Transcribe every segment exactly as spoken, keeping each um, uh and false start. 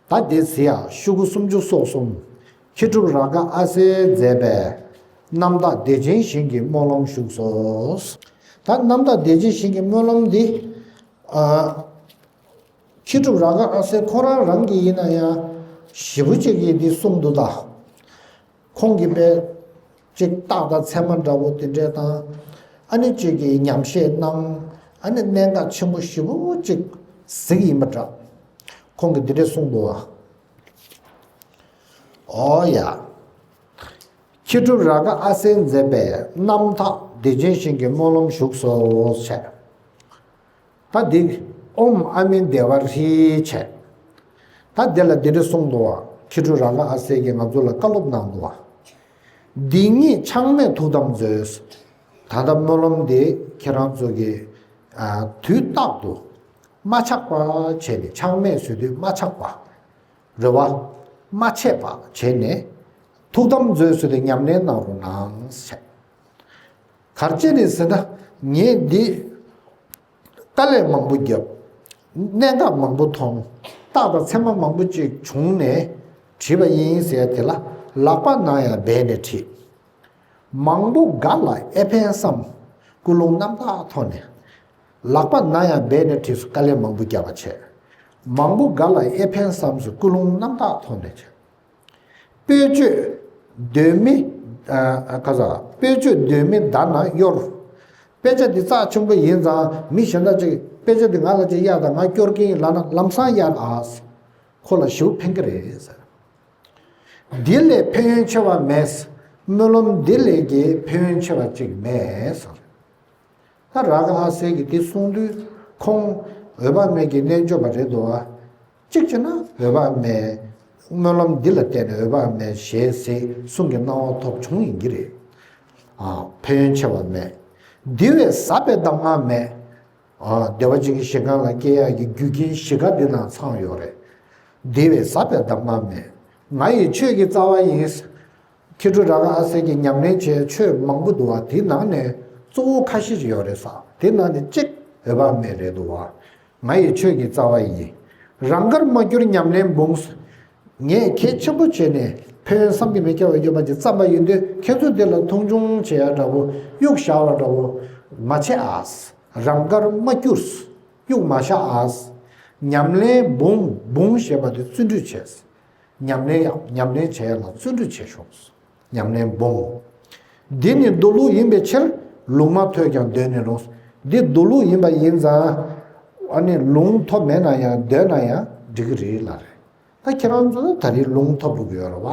ད་དེ་ཚེ་ཡང་ཤོག་གུ་སུམ་ཅུ་སོ་གསུམ། མཁས་གྲུབ་རཱ་ག་ཨ་སེས་མཛད་པའི་རྣམ་དག་བདེ་ཆེན་ཞིང་གི་སྨོན་ལམ་བཞུགས་སོ། ད་རྣམ་དག་བདེ་ཆེན་ཞིང་གི་སྨོན་ལམ་འདི། ཨ། མཁས་གྲུབ་རཱ་ག་ཨ་སེ་ཁོ་རང་རང་གིས་ཡིན་ན་ཡང་ཞེ་པོ་ཅིག་གིས་འདི་གསུངས་འདུག་ད། ཁོང་གིས་དཔེ་ཅིག་རྟགས་དང་མཚན་མ་འདྲ་བོ་དེ་འདྲས་དང་། ཨ་ནི་ཅིག་གིས་ཉམས་བཞེས་གནང་། ཨ་ནི་གནད་འགག་ཆེན་པོ་ཞེ་པོ་ཅིག་གཟིགས་ཡིན་པ་འདྲ། ཁོང་གིས་འདི་འདྲས་གསུངས་འདུག་བ། ཨོ་ཡ། མཁས་གྲུབ་རཱ་ག་ཨ་སེས་མཛད་པའི་རྣམ་དག་བདེ་ཆེན་ཞིང་གི་སྨོན་ལམ་བཞུགས་སོ་བྱས། ད་འདི་ཨོཾ་ཨ་མི་དྷེ་ཝ་ཧྲཱིཿ་བྱས། ད་འདི་ལ་འདི་འདྲ་གསུངས་འདུག་བ། མཁས་གྲུབ་རཱ་ག་ཨ་སེ་གིས་ང་ཚོ་ལ་བཀའ་སློབ་གནང་འདུག་བ། འདི་ཉིད་ཆག་མེད་ཐུགས་དམ་མཛོད། ད་ལྟ་སྨོན་ལམ་འདི་ཁྱེད་རང་ཚོ་གིས་ཨ་དུས་རྟག་ཏུ་མ་ཆག་པ་བྱས་ནས། ཆག་མེད་ཟེར་དུས་མ་ཆག་པ། རེད་བ། མ་ཆད་པ་བྱས་ནས། ཐུགས་དམ་མཛོད་ཟེར་ཏེ་ཉམས་ལེན་གནང་རོགས་གནང་ཟེར། ག་རེ་བྱས་ནས་ཟེར་ན། ངས་འདི་དཀའ་ལས་མང་པོ་བརྒྱབ། གནད་འགག་མང་པོ་མཐོང་། རྟགས་དང་མཚན་མ་མང་པོ་ཅིག་བྱུང་ནས་བྲིས་པ་ཡིན་ཟེར་དེ་ལ། ལག་པ་ནང་ཡང་སྦས་ནས་བྲིས། མང་པོ་འགའ་ལ་ཨེ་ཕན་བསམ། ཀུན་སློང་རྣམ་དག་ཐོག་ནས། ལག་པ་ནང་ཡང་སྦས་ནས་བྲིས་སོ། དཀའ་ལས་མང་པོ་བརྒྱབ་པ་བྱས། མང་པོ་འགའ་ལ་ཨེ་ཕན་བསམ་སོ། ཀུན་སློང་རྣམ་དག་ཐོག་ནས་བྱས། དཔེ་བརྗོད་འདོན་མི། ཨ། ཁ་ས། དཔེ་བརྗོད་འདོན་མི་བརྡ་ན་གཡོར། དཔེ་ཆ་འདི་རྩ་ཆེན་པོ་ཡིན་ཙང་། མི་གཞན་དག་ཅིག་དཔེ་ཆ་འདི་ང་ལ་ཅིག་གཡར་དང་། ང་སྐྱོར་གྱིན་ལབ་ན་ལམ་སང་གཡར་ཨ། ཁོ་ལ་ཞེ་པོ་ཕན་གྱི་རེད་ཟེར། འདི་ལས་ཕན་ཡོན་ཆེ་བ་མེད། སྨོན་ལམ་འདི་ལས་ཀྱི་ཕན་ཡོན་ཆེ་བ་ཅིག་མེད་ཟེར། ད་རཱ་ག་ཨ་སེ་གིས་འདི་གསུངས་དུས། ཁོང་འོད་དཔག་མེད་ཀྱི་རྣལ་འབྱོར་པ་རེད་འདུག་བ། གཅིག་བྱས་ན་འོད་དཔག་མེད། སྨོན་ལམ་འདི་ལ་བརྟེན་ནས་འོད་དཔག་མེད་ཞེས་གསུང་གི་གནང་བ་ཐོབ་བྱུང་ཡིན་གྱི་རེད། ཨ། ཕན་ཡོན་ཆེ་བ་མེད། འདི་བས་ཟབ་པའི་གདམས་ངག་མེད། ཨ། བདེ་བ་ཅན་གྱི་ཞིང་ཁམས་ལ་སྐྱེ་ཡག་གི་རྒྱུ་རྐྱེན་བཞི་ཀ་འདི་ནང་ཚང་ཡོད་རེད། འདི་བས་ཟབ་པའི་གདམས་ངག་མེད། ང་ཡི་ཆོས་ཀྱི་རྩ་བ་ཡིན། མཁས་གྲུབ་རཱ་ག་ཨ་སེ་གིས་ཉམས་ལེན་བྱས་ཆོས་མང་པོ་འདུག་བ། དེའི་ནང་ནས་གཙོ་བོ་ཁ་ཤས་ཅིག་ཡོད་རེད་ཟེར། དེའི་ནང་ནས་གཅིག་འོད་དཔག་མེད་རེད་འདུག་བ། ང་ཡི་ཆོས་ཀྱི་རྩ་བ་ཡིན། རང་དགར་མ་གྱུར་ཉམས་ལེན་འབུངས། ངས་གལ་ཆེན་པོ་བྱས་ནས་ཕན་ཡོན་བསམ་གྱིས་མི་ཁྱབ་པ་ཡོད་པ་ཅིག་བརྩམས་པ་ཡིན་དུས། ཁྱེད་ཚོས་དེ་ལ་མཐོང་ཆུང་བྱེད་ཡ་འདྲ་བོ། གཡུག་བཞག་པ་འདྲ་བོ་མ་བྱེད་ཨ། རང་དགར་མ་གྱུར། གཡུག་མ་བཞག་ཨ། ཉམས་ལེན་འབུངས། འབུངས་ཞེས་པ་དེ་བརྩོན་འགྲུས་བྱས། ཉམས་ལེན་ཡང་ཉམས་ལེན་བྱེད་ཡ་ལ་བརྩོན་འགྲུས་བྱེད་ཤོག། ཉམས་ལེན་འབུངས། འདི་ནི་མདོ་ལུགས་ཡིན་པའི་ཕྱིར། ལུང་མ་ཐོས་ཀྱང་འདོན་ནི་རུང་། འདི་མདོ་ལུགས་ཡིན་པ་ཡིན་ཙང་། ཨ་ནི་ལུང་ཐོབ་མེད་ན་ཡང་འདོན་ན་ཡང་འགྲིག་གི་རེད་ལབ་རེད། ད་ཁྱེད་རང་ཚོ་ད་རེས་ལུང་ཐོབ་འགྲོ་གི་ཡོད་རེད་བ།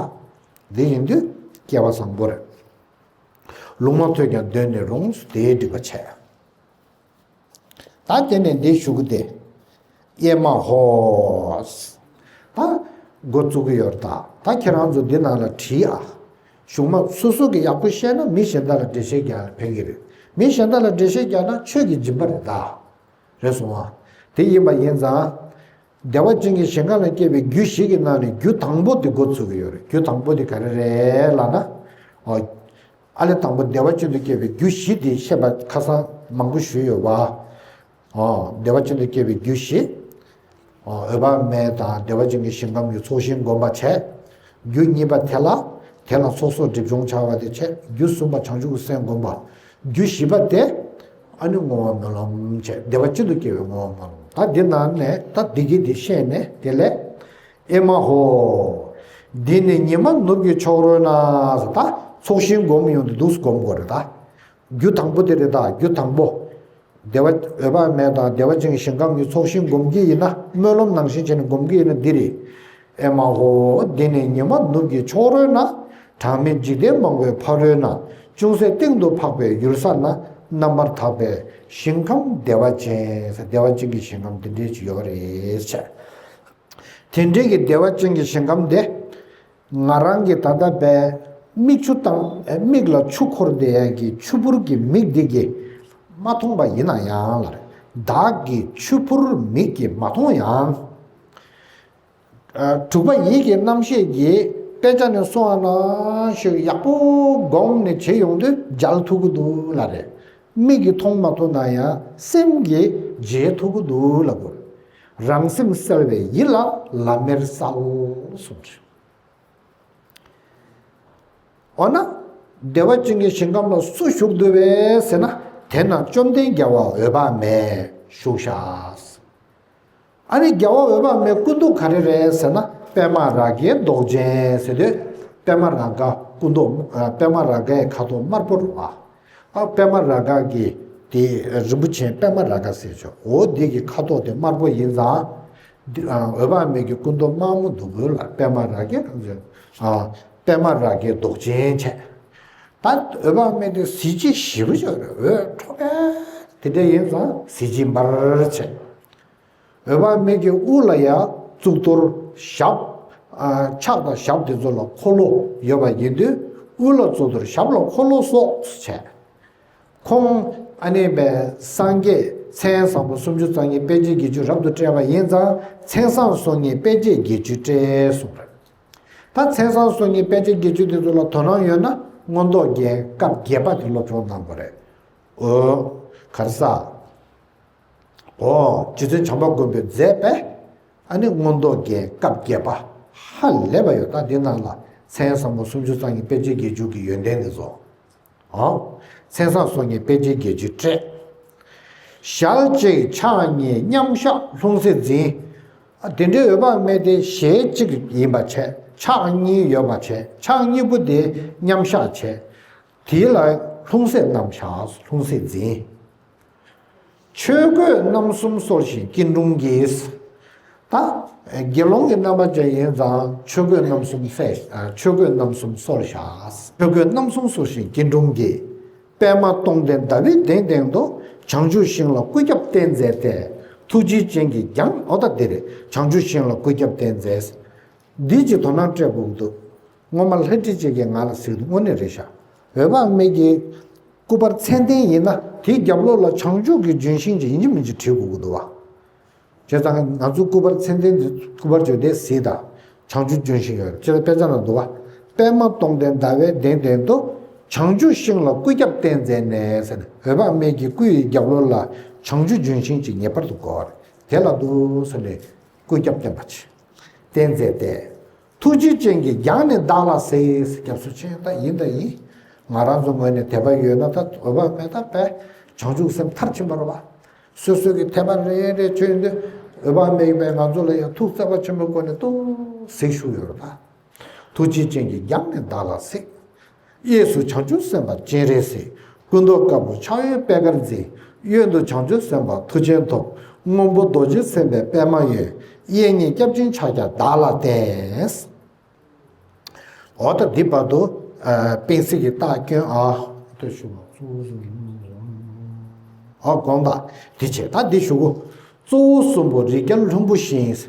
འདི་ཡིན་དུས་སྐལ་བ་བཟང་པོ་རེད། ལུང་མ་ཐོས་ཀྱང་འདོན་ནི་རུང་། དེའི་འགྲིག་པ་བྱས། ད་དེ་ནས་འདི་ཞུ་གི་དེ། ཨེ་མ་ཧོ། ད་འགོ་བཙུགས་ཀྱི་ཡོད་རེད་ད། ད་ཁྱེད་རང་ཚོ་འདི་ནང་ལ་བྲིས་ཨ། གཞུང་མ་སོ་སོ་གིས་ཡག་པོ་ཤེས་ན་མི་གཞན་དག་ལ་འགྲེལ་བཤད་རྒྱག་ཡ་ཕན་གྱི་རེད། མི་གཞན་དག་ལ་འགྲེལ་བཤད་རྒྱག་ན་ཆོས་ཀྱི་སྦྱིན་པ་རེད་ད། རེད་སོང་ཨ། དེ་ཡིན་པ་ཡིན་ཙང་། བདེ་བ་ཅན་གྱི་ཞིང་ཁམས་ལ་སྐྱེ་བའི་རྒྱུ་བཞི་གི་ནང་ནས་རྒྱུ་དང་པོ་དེ་འགོ་ཚུགས་ཀྱི་ཡོད་རེད། རྒྱུ་དང་པོ་དེ་ག་རེ་རེད་ལབ་ན། ཨོ། ཨ་ལས་དང་པོ་བདེ་བ་ཅན་དུ་སྐྱེ་བའི་རྒྱུ་བཞི་དེ་བཤད་པ་ཁ་སང་མང་པོ་ཞུས་ཡོད་པ། ཨོ། བདེ་བ་ཅན་དུ་སྐྱེ་བའི་རྒྱུ་བཞི། ཨོ། འོད་དཔག་མེད་དང་བདེ་བ་ཅན་གྱི་ཞིང་ཁམས་ཀྱི་ཚོགས་ཞིང་བསྒོམ་པ་བྱས། རྒྱུ་གཉིས་པ་དེ་ལ། དེ་ལ་ཚོགས་གསོག་སྒྲིབ་སྦྱོང་བྱ་བ་དེ་བྱས། རྒྱུ་གསུམ་པ་བྱང་ཆུབ་ཀྱི་སེམས་བསྒོམ་པ། རྒྱུ་བཞི་པ་དེ། ཨ་ནི་བསྔོ་བ་སྨོན་ལམ་བྱས། བདེ་བ་ཅན་དུ་སྐྱེ་བའི་བསྔོ་བ་སྨོན་ལམ། ད་འདི་ནང་ནས་ད་འདི་གི་འདི་བཤད་ནས་དེ་ལས། ཨེ་མ་ཧོ། འདི་ནི་ཉི་མ་ནུབ་ཀྱི་ཕྱོགས་རོལ་ན། ད་ཚོགས་ཞིང་སྒོམ་ཡོང་དུས་འདུག་སྒོམ་དགོས་རེད་ད། རྒྱུ་དང་པོ་དེ་རེད་ད། རྒྱུ་དང་པོ། བདེ་བ་འོད་དཔག་མེད་དང་བདེ་བ་ཅན་གྱི་ཞིང་ཁམས་ཀྱི་ཚོགས་ཞིང་སྒོམ་གྱི་ཡིན་ན། སྨོན་ལམ་ནང་བཞིན་བྱས་ནས་སྒོམ་གྱི་ཡིན་ན་འདི་རེད། ཨེ་མ་ཧོ། འདི་ནི་ཉི་མ་ནུབ་ཀྱི་ཕྱོགས་རོལ་ན། གྲངས་མེད་འཇིག་རྟེན་མང་པོའི་ཕ་རོལ་ན། ཅུང་ཟད་སྟེང་དུ་འཕགས་པའི་ཡུལ་ས་ན། རྣམ་པར་དག་པའི་ཞིང་ཁམས་བདེ་བ་ཅན། བདེ་བ་ཅན་གྱི་ཞིང་ཁམས་འདི་འདྲའི་ཅིག་ཡོད་རེད་ཟེར། དེ་འདྲའི་གི་བདེ་བ་ཅན་གྱི་ཞིང་ཁམས་དེ། ང་རང་གི་ད་ལྟ་བའི་མིག་ཆུ་དང་། མིག་ལ་ཆུ་འཁོར་བསྡད་ཡ་གི་ཆུ་བུར་གྱི་མིག་འདི་གིས་མ་མཐོང་པ་ཡིན་ན་ཡང་ལ། བདག་གི་ཆུ་བུར་མིག་གིས་མ་མཐོང་ཡང་། ཨ། དྲུག་པ་ཡིད་ཀྱི་རྣམ་ཤེས་ཀྱིས་དཔེ་ཆ་ནས་སོང་བ་ནང་བཞིན་ཡག་པོ་བསྒོམས་ནས་བྱེད་ཡོང་དུས་མཇལ་ཐུབ་ཀྱི་འདུག་ལབ་རེད། མིག་གིས་མཐོང་མ་ཐུབ་ན་ཡང་སེམས་ཀྱིས་མཇལ་ཐུབ་ཀྱི་འདུག་ལབ་དགོས། རང་སེམས་གསལ་བའི་ཡིད་ལ་ལམ་མེར་གསལ་གསུངས། འོ་ན། བདེ་བ་ཅན་གྱི་ཞིང་ཁམས་ལ་སུ་བཞུགས་འདུག་པས་ཟེར་ན། དེ་ན་བཅོམ་ལྡན་རྒྱལ་བ་འོད་དཔག་མེད་བཞུགས་ཤག། ཨ་ནི་རྒྱལ་བ་འོད་དཔག་མེད་སྐུ་མདོག་ག་རེ་རེད་ཟེར་ན། པདྨ་རཱ་གའི་མདོག་ཅན་ཟེར་དུས། པདྨ་རཱ་ག་སྐུ་མདོག་ཨ། པདྨ་རཱ་གའི་ཁ་དོག་དམར་པོ་རེད་པ། ཨ། པདྨ་རཱ་ག་གི་དེ་རིན་པོ་ཆེ་པདྨ་རཱ་ག་ཟེར་ཆོག། འོ་འདི་གི་ཁ་དོག་དེ་དམར་པོ་ཡིན་ཙང་། འདི་ཨ། འོད་དཔག་མེད་ཀྱི་སྐུ་མདོག་དམར་མོ་འདུག་གོ་ལ། པདྨ་རཱ་གའི་ཨ། པདྨ་རཱ་གའི་མདོག་ཅན་བྱས། ད་འོད་དཔག་མེད་དེ་གཟི་བརྗིད་ཞེ་པོ་ཅིག་རེད། འོད་འཕྲོ་ག་དེ་འདྲ་ཡིན་ཙང་གཟི་བརྗིད་འབར་བྱས། འོད་དཔག་མེད་ཀྱི་དབུ་ལ་ཡང་གཙུག་ཏོར་ཞབས། ཨ། ཕྱག་དང་ཞབས་དེ་ཚོ་ལ་འཁོར་ལོ་ཡོད་པ་ཡིན་དུས། དབུ་ལ་གཙུག་ཏོར་ཞབས་ལ་འཁོར་ལོ་སོགས་བྱས། ཁོང་ཨ་ནི་པའི་སངས་རྒྱས་མཚན་བཟང་པོ་སུམ་ཅུ་རྩ་གཉིས་དཔེ་བྱད་བརྒྱད་ཅུ་རབ་ཏུ་བཀྲལ་བ་ཡིན་ཙང་མཚན་བཟང་སོ་གཉིས་དཔེ་བྱད་བརྒྱད་ཅུ་བཀྲལ་གསུངས་རེད། ད་མཚན་བཟང་སོ་གཉིས་དཔེ་བྱད་བརྒྱད་ཅུ་དེ་ཚོ་ལ་དོ་སྣང་ཡོད་ན། མངོན་རྟོགས་རྒྱན་སྐབས་བརྒྱད་པ་དེ་སློབ་སྦྱོང་གནང་དགོས་རེད། འོ། ག་རེ་ཟ། འོ། རྗེ་བཙུན་བྱམས་པ་མགོན་པོས་མཛད་པའི་ཨ་ནི་མངོན་རྟོགས་རྒྱན་སྐབས་བརྒྱད་པ་ཧ་ལས་པ་ཡོད། ད་འདི་ནང་ལ་མཚན་བཟང་པོ་སུམ་ཅུ་རྩ་གཉིས་དཔེ་བྱད་བརྒྱད་ཅུ་གི་ཡོན་ཏན་དེ་ཚོ། འོ། མཚན་བཟང་སོ་གཉིས་དཔེ་བྱད་བརྒྱད་ཅུ་བཀྲལ། ཞལ་གཅིག་ཕྱག་གཉིས་མཉམ་བཞག་ལྷུང་བཟེད་འཛིན། ཨ། དེ་འདྲའི་འོད་དཔག་མེད་དེ་ཞལ་གཅིག་ཡིན་པ་བྱས། ཕྱག་གཉིས་ཡོད་པ་བྱས། ཕྱག་གཉིས་པོ་དེ་མཉམ་བཞག་བྱས། དེ་ལ་ལྷུང་བཟེད་བསྣམས་བཞག། ལྷུང་བཟེད་འཛིན། ཆོས་གོས་རྣམ་གསུམ་གསོལ་ཞིང་སྐྱིལ་ཀྲུང་གིས། ད་དགེ་སློང་གི་རྣམ་པ་ཅན་ཡིན་ཙང་ཆོས་གོས་རྣམ་གསུམ་གསལ། ཨ། ཆོས་གོས་རྣམ་གསུམ་གསོལ་བཞག། ཆོས་གོས་རྣམ་གསུམ་གསོལ་ཞིང་སྐྱིལ་ཀྲུང་གིས། པདྨ་སྟོང་ལྡན་ཟླ་བའི་གདན་སྟེང་དུ། བྱང་ཆུབ་ཤིང་ལ་སྐུ་རྒྱབ་བརྟེན་མཛད་དེ། ཐུགས་རྗེ་ཅན་གྱི་རྒྱང་། འོ་ད་འདི་རེད། བྱང་ཆུབ་ཤིང་ལ་སྐུ་རྒྱབ་བརྟེན་མཛད། འདི་ཅིག་དོ་སྣང་སྤྲད་དགོས་ཀྱི་འདུག། སྔོན་མ་ལྷ་བྲིས་ཅིག་གིས་ང་ལ་ཟེར་གྱི་འདུག། དངོས་གནས་རེད་ཤག། འོད་དཔག་མེད་ཀྱི་སྐུ་པར་མཚན་ལྡན་ཡིན་ན། དེའི་རྒྱབ་ལོགས་ལ་བྱང་ཆུབ་ཀྱི་ལྗོན་ཤིང་ཅིག་ཡིན་གཅིག་མིན་གཅིག་བྲིས་དགོས་ཀྱི་འདུག་བ། བྱས་ཙང་ང་ཚོ་སྐུ་པར་མཚན་ལྡན་འདི། སྐུ་པར་བརྗོད་དེ་གཟིགས་དང་། བྱང་ཆུབ་ལྗོན་ཤིང་ཡོད་ཅེས་དཔེ་ཆ་ན་འདུག་བ། པདྨ་སྟོང་ལྡན་ཟླ་བའི་གདན་སྟེང་དུ། བྱང་ཆུབ་ཤིང་ལ་སྐུ་རྒྱབ་བརྟེན་མཛད་ནས་ཟེར་ནས། འོད་དཔག་མེད་ཀྱི་སྐུ་ཡི་རྒྱབ་ལོགས་ལ་བྱང་ཆུབ་ལྗོན་ཤིང་ཅིག་ངེས་པར་དུ་དགོས་པ་རེད། དེ་ལ་འདུག་ཟེར་ནས་སྐུ་རྒྱབ་བརྟེན་པ་ཅིག། བརྟེན་མཛད་དེ། ཐུགས་རྗེ་ཅན་གྱི་རྒྱང་ནི་བདག་ལ་གཟིགས། རྒྱབ་སོ་ཆེན་ད་ཡིན་ད་ཡིན། ང་རང་ཚོ་ངོས་ནས་དད་པ་ཡོད་ན། ད་འོད་དཔག་མེད་ད་པས་བྱང་ཆུབ་སེམས་མཐར་ཕྱིན་པ་རེད་བ། སོ་སོ་གི་དད་པ་རེ་རེ་བྱོས་ཡོང་དུས། འོད་དཔག་མེད་པས་ང་ཚོ་ལ་ཡང་ཐུགས་བརྩེ་བ་ཆེན་པོའི་སྒོ་ནས་ཏོག་གཟིགས་བཞུགས་ཡོད་རེད་བ། ཐུགས་རྗེ་ཅན་གྱི་རྒྱང་ནི་བདག་ལ་གཟིགས། གཡས་སུ་བྱང་ཆུབ་སེམས་དཔའ་སྤྱན་རས་གཟིགས། སྐུ་མདོག་དཀར་པོ་ཕྱག་གཡོན་པད་དཀར་འཛིན། གཡོན་དུ་བྱང་ཆུབ་སེམས་དཔའ་མཐུ་ཆེན་ཐོབ། སྔོན་པོ་རྡོ་རྗེ་སེམས་དཔའི་པདྨ་འོད། གཡས་གཉིས་སྐྱབས་སྦྱིན་ཕྱག་རྒྱ་བདག་ལ་བསྟན། འོ་ད་འདི་བར་དུ། ཨ། པིན་སི་གི་རྟགས་སྐྱོན་ཨ། དེ་ཞུ་བ་གཙོ་བོ་གསུམ། ཨ། དགོངས་དག་དེ་བྱས། ད་འདི་ཞུ་གོ། གཙོ་བོ་གསུམ་པོ་རིགས་བརྒྱ་ལྷུན་པོ་བཞིན།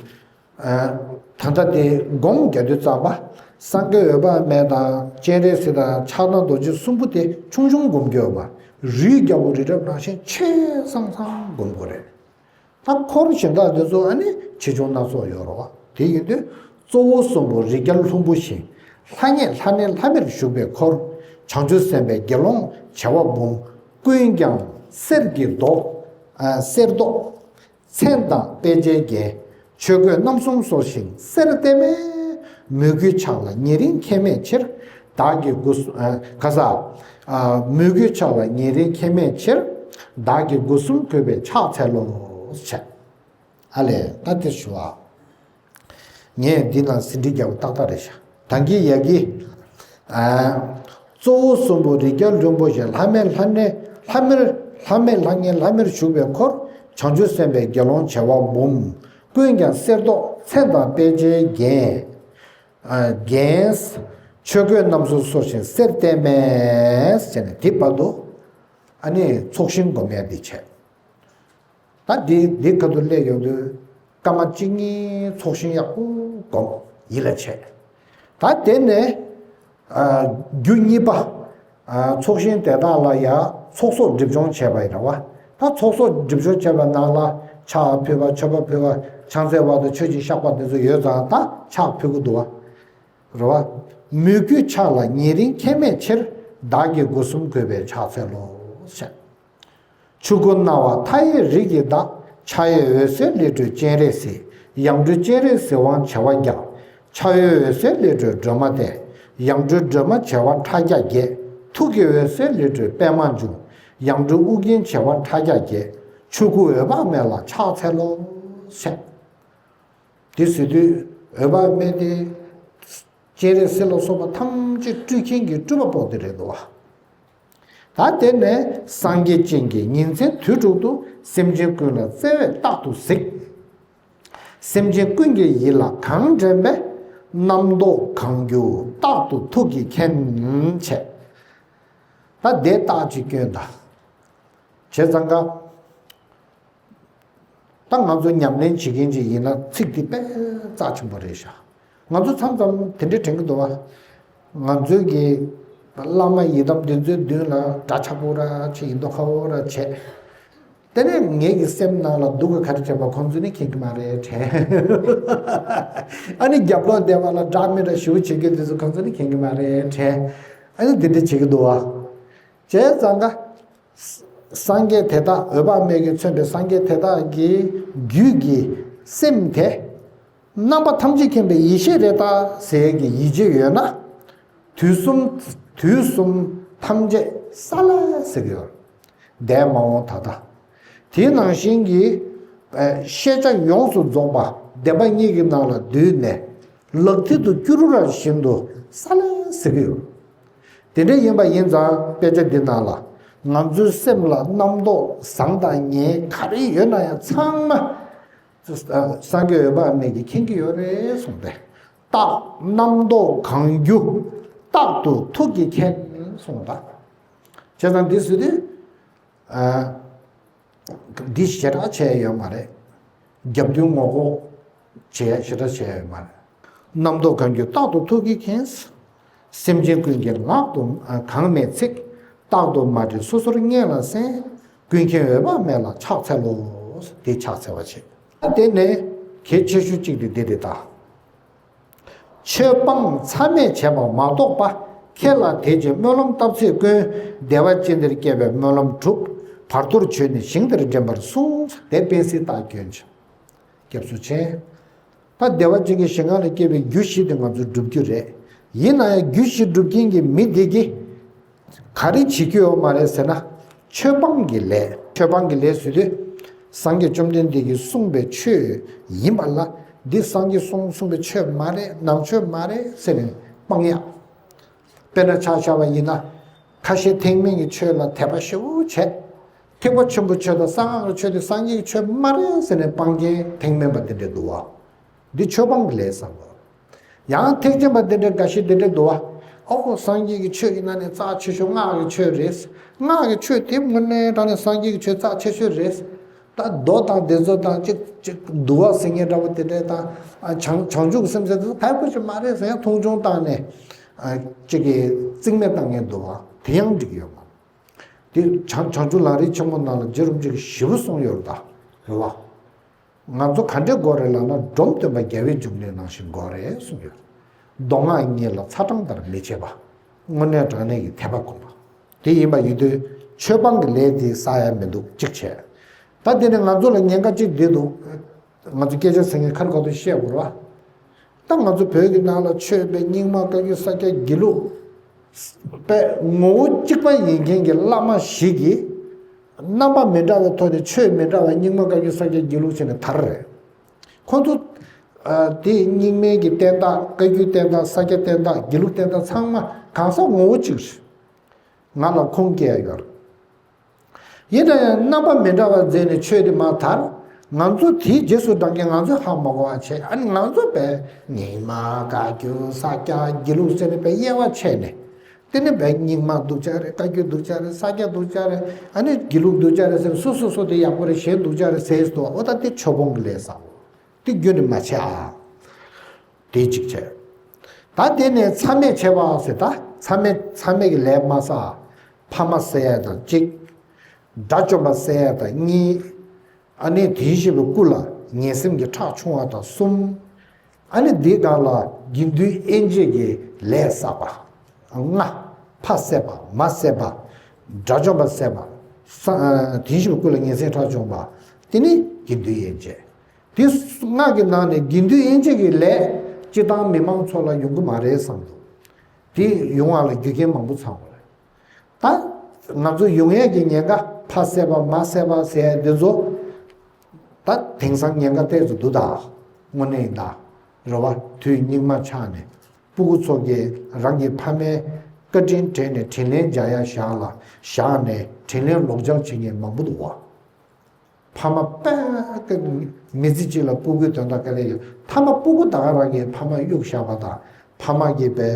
ཨ། ད་ལྟ་དེ་སྒོམ་རྒྱག་དུས་ཙམ་པ། སངས་རྒྱས་འོད་དཔག་མེད་དང་སྤྱན་རས་གཟིགས་དང་ཕྱག་ན་རྡོ་རྗེ་གསུམ་པོ་དེ་ཆུང་ཆུང་སྒོམ་རྒྱུ་ཡོད་པ། རིགས་བརྒྱ་པོ་རི་རབ་ནང་བཞིན་ཆེ་ཙང་ཙང་སྒོམ་དགོས་རེད། ད་འཁོར་གཞན་དག་འདི་ཚོ་ཨ་ནི་ཆེ་ཆུང་སྣ་ཚོགས་ཡོད་རེད་བ། དེ་ཡིན་དུས་གཙོ་བོ་གསུམ་པོ་རིགས་བརྒྱ་ལྷུན་པོ་བཞིན། ལྷང་ངེ་ལྷང་ངེ་ལྷམ་མེར་བཞུགས་པའི་འཁོར། བྱང་ཆུབ་སེམས་དཔའི་དགེ་སློང་བྱེ་བ་འབུམ། ཀུན་ཀྱང་གསེར་གྱི་མདོག། ཨ། གསེར་མདོག། མཚན་དང་དཔེ་བྱད་བརྒྱན། ཆོས་གོས་རྣམ་གསུམ་གསོལ་ཞིང་གསེར་ལྟེམ་མེར། མོས་གུས་ཕྱག་ལ་ཉེ་རིང་ཁྱད་མེད་ཕྱིར། བདག་གི་སྒོ་གསུམ། ཨ། ག་ས། ཨ། མོས་གུས་ཕྱག་ལ་ཉེ་རིང་ཁྱད་མེད་ཕྱིར། བདག་གི་སྒོ་གསུམ་གུས་པས་ཕྱག་འཚལ་ལོ། བྱས། ཨ་ལས་ད་དེ་ཞུ་བ། ངས་འདི་ན་ཟིན་བྲིས་རྒྱག་པ་ཏག་ཏག་རེད་ཤག། ད་གིན་ཡ་གི། ཨ། གཙོ་བོ་གསུམ་པོ་རིགས་བརྒྱ་ལྷུན་པོ་བཞིན། ལྷམ་མེར་ལྷང་ངེ་ལྷམ་མེར། ལྷམ་མེར་ལྷང་ངེ་ལྷམ་མེར་བཞུགས་པའི་འཁོར། བྱང་ཆུབ་སེམས་དཔའི་དགེ་སློང་བྱེ་བ་འབུམ། ཀུན་ཀྱང་གསེར་མདོག། མཚན་དང་དཔེ་བྱད་བརྒྱན། ཨ། བརྒྱན། ཆོས་གོས་རྣམ་གསུམ་གསོལ་ཞིང་གསེར་ལྟེམ་མེར་བྱས་ནས། དེ་བར་དུ་ཨ་ནི་ཚོགས་ཞིང་སྒོམ་ཡ་འདི་བྱས། ད་འདི་འདི་ཁ་ཐུག་སླེབས་ཡོང་དུས་སྐར་མ་གཅིག་གཉིས་ཚོགས་ཞིང་ཡག་པོ་སྒོམ། ཡིད་ལ་བྱས། ད་དེ་ནས། ཨ། རྒྱུ་གཉིས་པ། ཨ། ཚོགས་ཞིང་དེ་དག་ལ་ཡང་ཚོགས་གསོག་སྒྲིབ་སྦྱོང་བྱས་པ་ཡིན་ར་བ། ད་ཚོགས་གསོག་སྒྲིབ་སྦྱོང་བྱས་པ་ནང་ལ་ཕྱག་ཕུལ་བ། མཆོད་པ་ཕུལ་བ། ཕྱག་འཚལ་བ་དང་མཆོད་ཅིང་བཤགས་པ་དེ་ཚོ་ཡོད་ཙང་ད་ཕྱག་ཕུལ་གི་འདུག་བ། རེད་བ། མོས་གུས་ཕྱག་ལ་ཉེ་རིང་ཁྱད་མེད་ཕྱིར། བདག་གི་སྒོ་གསུམ་གུས་པས་ཕྱག་འཚལ་ལོ། ཞེས། ཆོས་སྐུ་སྣང་བ་མཐའ་ཡས་རིགས་ཀྱི་བདག། ཕྱག་གཡས་འོད་ཟེར་ལས་སྤྲོས་སྤྱན་རས་གཟིགས། ཡང་སྤྲུལ་སྤྱན་རས་གཟིགས་དབང་བྱེ་བ་བརྒྱ། ཕྱག་གཡོན་འོད་ཟེར་ལས་སྤྲོས་སྒྲོལ་མ་སྟེ། ཡང་སྤྲུལ་སྒྲོལ་མ་བྱེ་བ་ཕྲག་བརྒྱ་བརྒྱད། ཐུགས་ཀྱི་འོད་ཟེར་ལས་སྤྲོས་པདྨ་འབྱུང་། ཡང་སྤྲུལ་ཨུ་རྒྱན་བྱེ་བ་ཕྲག་བརྒྱ་བརྒྱད། ཆོས་སྐུ་འོད་དཔག་མེད་ལ་ཕྱག་འཚལ་ལོ། ཞེས། དེ་ཟེར་དུས་འོད་དཔག་མེད་དེ། སྤྱན་རས་གཟིགས་ལ་སོགས་པ་ཐམས་ཅད་སྤྲུལ་མཁན་གྱི་སྤྲུལ་པ་པོ་དེ་རེད་འདུག་བ། ད་དེ་ནས་སངས་རྒྱས་སྤྱན་གྱིས་ཉིན་མཚན་དུས་དྲུག་ཏུ་སེམས་ཅན་ཀུན་ལ་བརྩེ་བས་རྟག་ཏུ་གཟིགས། སེམས་ཅན་ཀུན་གྱི་ཡིད་ལ་གང་དྲན་པས། རྣམ་རྟོག་གང་རྒྱུ་རྟག་ཏུ་ཐུགས་ཀྱིས་མཁྱེན། བྱས། ད་དེ་རྟགས་ཅིག་སྐྱོན་དང་། བྱས་ཙང་ཀ་ད་ང་ཚོ་ཉམས་ལེན་བྱེད་མཁན་ཅིག་ཡིན་ན་ཚིག་འདི་དཔེ་རྩ་ཆེན་པོ་རེད་ཤག་ང་ཚོ་མཚམས་མཚམས་དེ་འདྲས་དྲན་གྱི་འདུག་བ། ང་ཚོའི་གི་བླ་མ་ཡི་དམ་འདི་ཚོའི་མདུན་ལ་འདྲ་ཆགས་པོ་ར་ཆེ་ཡིན་མདོག་ཁ་པོ་ར་བྱས། དེ་ནས་ངེད་ཀྱི་སེམས་ནང་ལ་སྡུག་ག་ག་རེ་དྲན་པ་ཁོང་ཚོ་ནི་མཁྱེན་གྱི་མ་རེད་དྲན། ཨ་ནི་རྒྱབ་ལོགས་བསྡད་པ་ལ་འདྲ་མི་འདྲ་ཞུ་བྱེད་མཁན་འདི་ཚོ་ཁོང་ཚོ་ནི་མཁྱེན་གྱི་མ་རེད་དྲན། ཨ་ནི་འདི་འདྲས་བྱེད་ཀྱི་འདུག་བ། བྱས་ཙང་ཀ་སངས་རྒྱས་དེ་དག་འོད་དཔག་མེད་ཀྱིས་མཚོན་པའི་སངས་རྒྱས་དེ་དག་གི་རྒྱུད་ཀྱི་སེམས་དེ་རྣམ་པ་ཐམས་ཅད་མཁྱེན་པའི་ཡེ་ཤེས་རེད་ད་ཟེར་གྱི་ཡིད་ཆེས་ཡོད་ན། དུས་གསུམ་དུས་གསུམ་ཐམས་ཅད་ས་ལ་ཟེར་གྱི་ཡོད། འདས་མ་འོངས་ད་ལྟ། དེའི་ནང་བཞིན་གྱི་ཨ་ཤེས་བྱ་ཡོངས་སུ་རྫོགས་པ་བདེན་པ་གཉིས་ཀྱི་ནང་ལ་འདུས་ནས་ལག་མཐིལ་དུ་སྐྱུ་རུ་ར་བཞིན་དུ་ས་ལ་ཟེར་གྱི་ཡོད། དེ་འདྲ་ཡིན་པ་ཡིན་ཙང་དཔེ་ཆ་འདི་ནང་ལ་ང་ཚོའི་སེམས་ལ་རྣམ་རྟོག་བཟང་དང་ངན་ག་རེ་ཡོད་ན་ཡང་ཚང་མ་སངས་རྒྱས་འོད་དཔག་མེད་ཀྱིས་མཁྱེན་གྱི་ཡོད་རེད་གསུངས་ཏེ། རྟག་རྣམ་རྟོག་གང་རྒྱུ་རྟག་ཏུ་ཐུགས་ཀྱིས་མཁྱེན་གསུངས་པ། བྱས་ཙང་འདི་ཟེར་དུས། འདི་ཞེ་དྲག་བྱས་ཡོད་མ་རེད། རྒྱབ་མདུན་ངོ་ལྐོག་བྱས་ཞེ་དྲག་བྱས་ཡོད་མ་རེད། རྣམ་རྟོག་གང་རྒྱུ་རྟག་ཏུ་ཐུགས་ཀྱིས་མཁྱེན། སེམས་ཅན་ཀུན་གྱི་ངག་ཏུ་གང་སྨྲས་ཚིག་རྟག་ཏུ་མ་བྲལ་སོ་སོར་མངོན་ལ་གསན། ཀུན་མཁྱེན་འོད་དཔག་མེད་ལ་ཕྱག་འཚལ་ལོ། དེ་ཕྱག་འཚལ་བ་བྱེད། དེ་ནས་གལ་ཆེ་ཤོས་གཅིག་དེ་འདི་རེད་ད། ཆོས་སྤང་མཚམས་མེད་བྱས་པ་མ་གཏོགས་པ། ཁྱེད་ལ་དད་ཅིང་སྨོན་ལམ་བཏབ་ཚད་ཀུན། བདེ་བ་ཅན་དེར་སྐྱེ་བའི་སྨོན་ལམ་གྲུབ། བར་དོར་ཆོས་ནི་ཞིང་དེར་འདྲེན་པར་གསུངས། དེ་དཔེ་སྲིད་རྟགས་སྐྱོན་ཆེ། སྐྱབས་སུ་མཆི། ད་བདེ་བ་ཅན་གྱི་ཞིང་ཁམས་ལ་སྐྱེ་བའི་རྒྱུ་བཞི་དེ་ང་ཚོས་སྒྲུབ་རྒྱུ་རེད། ཡིན་ན་ཡང་རྒྱུ་བཞི་སྒྲུབ་མཁན་གྱི་མི་དེ་གིས། ག་རེ་བྱེད་ཀྱི་ཡོད་མ་རེད་ཟེར་ན། ཆོས་སྤང་གི་ལས། ཆོས་སྤང་གི་ལས་ཟེར་དུས། སངས་རྒྱས་བཅོམ་ལྡན་འདས་ཀྱིས་གསུངས་པའི་ཆོས་ཡིན་པ་ལ། འདི་སངས་རྒྱས་གསུངས་གསུངས་པའི་ཆོས་མ་རེད། ནང་ཆོས་མ་རེད་ཟེར་ནས་སྤང་ཡག་དཔེར་ན་ཆ་བཞག་པ་ཡིན་ན། ཁ་ཞེ་ཐེག་དམན་གྱི་ཆོས་ལ་དད་པ་ཞེ་པོ་བྱས། ཐེག་པ་ཆེན་པོའི་ཆོས་དང་གསང་སྔགས་ཀྱི་ཆོས་དེ་སངས་རྒྱས་ཀྱི་ཆོས་མ་རེད་ཟེར་ནས་སྤང་མཁན་ཐེག་དམན་པ་དེ་འདྲ་འདུག་བ། འདི་ཆོས་སྤང་གི་ལས་བསགས་པ། ཡང་ཐེག་ཆེན་པ་འདི་འདྲའི་འགའ་ཞིག་འདི་འདྲ་འདུག་བ། ཨོ་སངས་རྒྱས་ཀྱི་ཆོས་ཀྱི་ནང་ནས་རྩ་ཆེ་ཤོས་སྔགས་ཀྱི་ཆོས་རེད། སྔགས་ཀྱི་ཆོས་དེ་དངོས་གནས་དྲང་གནས་སངས་རྒྱས་ཀྱི་ཆོས་རྩ་ཆེ་ཤོས་རེད། ད་མདོ་དང་སྡེ་ཚན་དང་གཅིག་གཅིག་འདུལ་བ་ཟེར་མཁན་འདྲ་བོ་དེ་འདྲ་དང་། ཨ་བྱང་བྱང་ཆུབ་སེམས་ཟེར་དེ་ཚོ་ཕལ་པོ་ཅིག་མ་རེད་ཟེར་ཡང་མཐོང་ཆུང་བཏང་ནས། ཨ་གཅིག་གིས་རྩིས་མེད་བཏང་མཁན་འདུག་བ། དེ་ཡང་འགྲིག་གི་ཡོད་མ་རེད། དེ་བྱང་བྱང་ཆུབ་ལམ་རིམ་ཆེན་མོ་ནང་ལ་རྗེ་རིན་པོ་ཆེ་གིས་ཞེ་པོ་གསུངས་ཡོད་རེད་ད། རེད་བ། ང་ཚོ་ག་འདྲས་དགོས་རེད་ལབ་ན། འབྲོམ་སྟོན་པ་རྒྱལ་བའི་འབྱུང་གནས་ནང་བཞིན་དགོས་རེད་གསུངས་ཡོད། མདོ་སྔགས་གཉིས་ལ་ཚ་གྲང་ལྟར་མི་བྱེད་པ། དངོས་གནས་དྲང་གནས་ཀྱི་དད་པ་སྒོམ་པ། དེ་ཡིན་པ་ཡིན་དུས་ཆོས་སྤང་གི་ལས་དེ་བསགས་ཡ་མི་འདུག་གཅིག་བྱས། ད་དེ་ནི་ང་ཚོ་ལ་ཉེན་ཁ་གཅིག་འདི་འདུག་ང་ཚོ་སྐད་ཆ་ཟེར་མཁན་ཁ་རུ་ཁ་ཐུག་བཤད་དགོས་རེད་བ། ད་ང་ཚོ་བོད་ཀྱི་ནང་ལ་ཆོས་པའི་རྙིང་མ་བཀའ་བརྒྱུད་ས་སྐྱ་དགེ་ལུགས་པའི་ངོ་བོ་གཅིག་པ་ཡིན་མཁན་གྱི་བླ་མ་ཞིག་གིས། རྣམ་པ་མི་འདྲ་བའི་ཐོག་ནས་ཆོས་མི་འདྲ་བ་རྙིང་མ་བཀའ་བརྒྱུད་ས་སྐྱ་དགེ་ལུགས་ཟེར་ནས་དར་རེད། ཁོང་ཚོ་ཨ་དེ་རྙིང་མའི་གི་བསྟན་བདག་བཀའ་བརྒྱུད་བསྟན་བདག་ས་སྐྱ་བསྟན་བདག་དགེ་ལུགས་བསྟན་བདག་ཚང་མ་གང་ཟག་ངོ་བོ་གཅིག་རེད། ང་ལ་ཁུངས་སྐྱེལ་ཡ་ཡོད་རེད། ཡིན་ན་ཡང་རྣམ་པ་མི་འདྲ་བ་མཛད་ནས་ཆོས་དེ་མར་དར། ང་ཚོ་དེའི་རྗེས་སུ་འབྲང་མཁན་ང་ཚོས་ཧ་མ་གོ་བ་བྱས། ཨ་ནི་ང་ཚོ་བས་རྙིང་མ་བཀའ་བརྒྱུད་ས་སྐྱ་དགེ་ལུགས་ཟེར་ནས་བས་དབྱེ་བ་ཕྱེ་ནས། དེ་ནི་བས་རྙིང་མ་སྡུག་ཅག་རེད། བཀའ་བརྒྱུད་སྡུག་ཅག་རེད། ས་སྐྱ་སྡུག་ཅག་རེད། ཨ་ནི་དགེ་ལུགས་སྡུག་ཅག་རེད་ཟེར་ནས་སོ་སོ་སོ་དེ་ཡག་པོ་རེད། གཞན་སྡུག་ཅག་རེད་ཟེར་འདུག་འོ་ད་དེ་ཆོས་སྤོང་གི་ལས་བསགས། དེ་རྒྱུན་ནས་མ་བྱེད་ཨ། དེ་གཅིག་བྱས། ད་དེ་ནས་མཚམས་མེད་བྱས་པ་ཟེར། ད་མཚམས་མེད་མཚམས་མེད་ཀྱི་ལས་མ་བསགས། ཕ་མ་བསད་ཡ་དང་གཅིག་དགྲ་བཅོམ་པ་བསད་ཡ་དང་གཉིས། ཨ་ནི་དེ་བཞིན་གཤེགས་པའི་སྐུ་ལ་ངན་སེམས་ཀྱི་ཁྲག་ཕྱུང་བ་དང་གསུམ། ཨ་ནི་འདིའི་སྒང་ལ་དགེ་འདུན་དབྱེ་འབྱེད་ཀྱི་ལས་བསགས་པ། ལྔ། ཕ་བསད་པ། མ་བསད་པ། དགྲ་བཅོམ་པ་བསད་པ། ས་ཨ་དེ་བཞིན་གཤེགས་པའི་སྐུ་ལ་ངན་སེམས་ཁྲག་ཕྱུང་བ། དེ་ནི་དགེ་འདུན་དབྱེ་འབྱེད། དེ་སྔགས་ཀྱི་ནང་ནས་དགེ་འདུན་དབྱེ་འབྱེད་ཀྱི་ལས་སྤྱིར་བཏང་མི་མང་ཚོ་ལ་ཡོང་གི་མ་རེད་བསམ་འདུག་དེ་ཡོང་བ་ལ་རྒྱུ་རྐྱེན་མང་པོ་ཚང་བ་རེད། ད་ང་ཚོ་ཡོང་ཡས་ཀྱི་ཉེན་ཁ། ཕ་བསད་པ་མ་བསད་པ་ཟེར་ཡས་འདི་ཚོ་ད་དེང་སང་ཉེན་ཁ་ཏོག་ཙམ་འདུག་ད། དངོས་གནས་ཡིན་ད། རེད་བ། དུས་སྙིགས་མ་ཆགས་ནས་སྤུ་གུ་ཚོ་གིས་རང་གི་ཕ་མའི་བཀའ་དྲིན་དྲན་ནས་དྲིན་ལན་འཇལ་ཡ་བཞག་ལ་བཞག་ནས་དྲིན་ལན་ལོག་འཇལ་བྱེད་མཁན་མང་པོ་འདུག་བ། ཕ་མ་དཔེ་མི་ཚེ་གཅིག་ལ་སྤུ་གུའི་དོན་དག་དཀའ་ལས་ཡོད། མཐའ་མ་སྤུ་གུ་ད་ག་རང་གིས་ཕ་མ་གཡུག་བཞག་པ་དང་། ཕ་མ་གིས་པའི་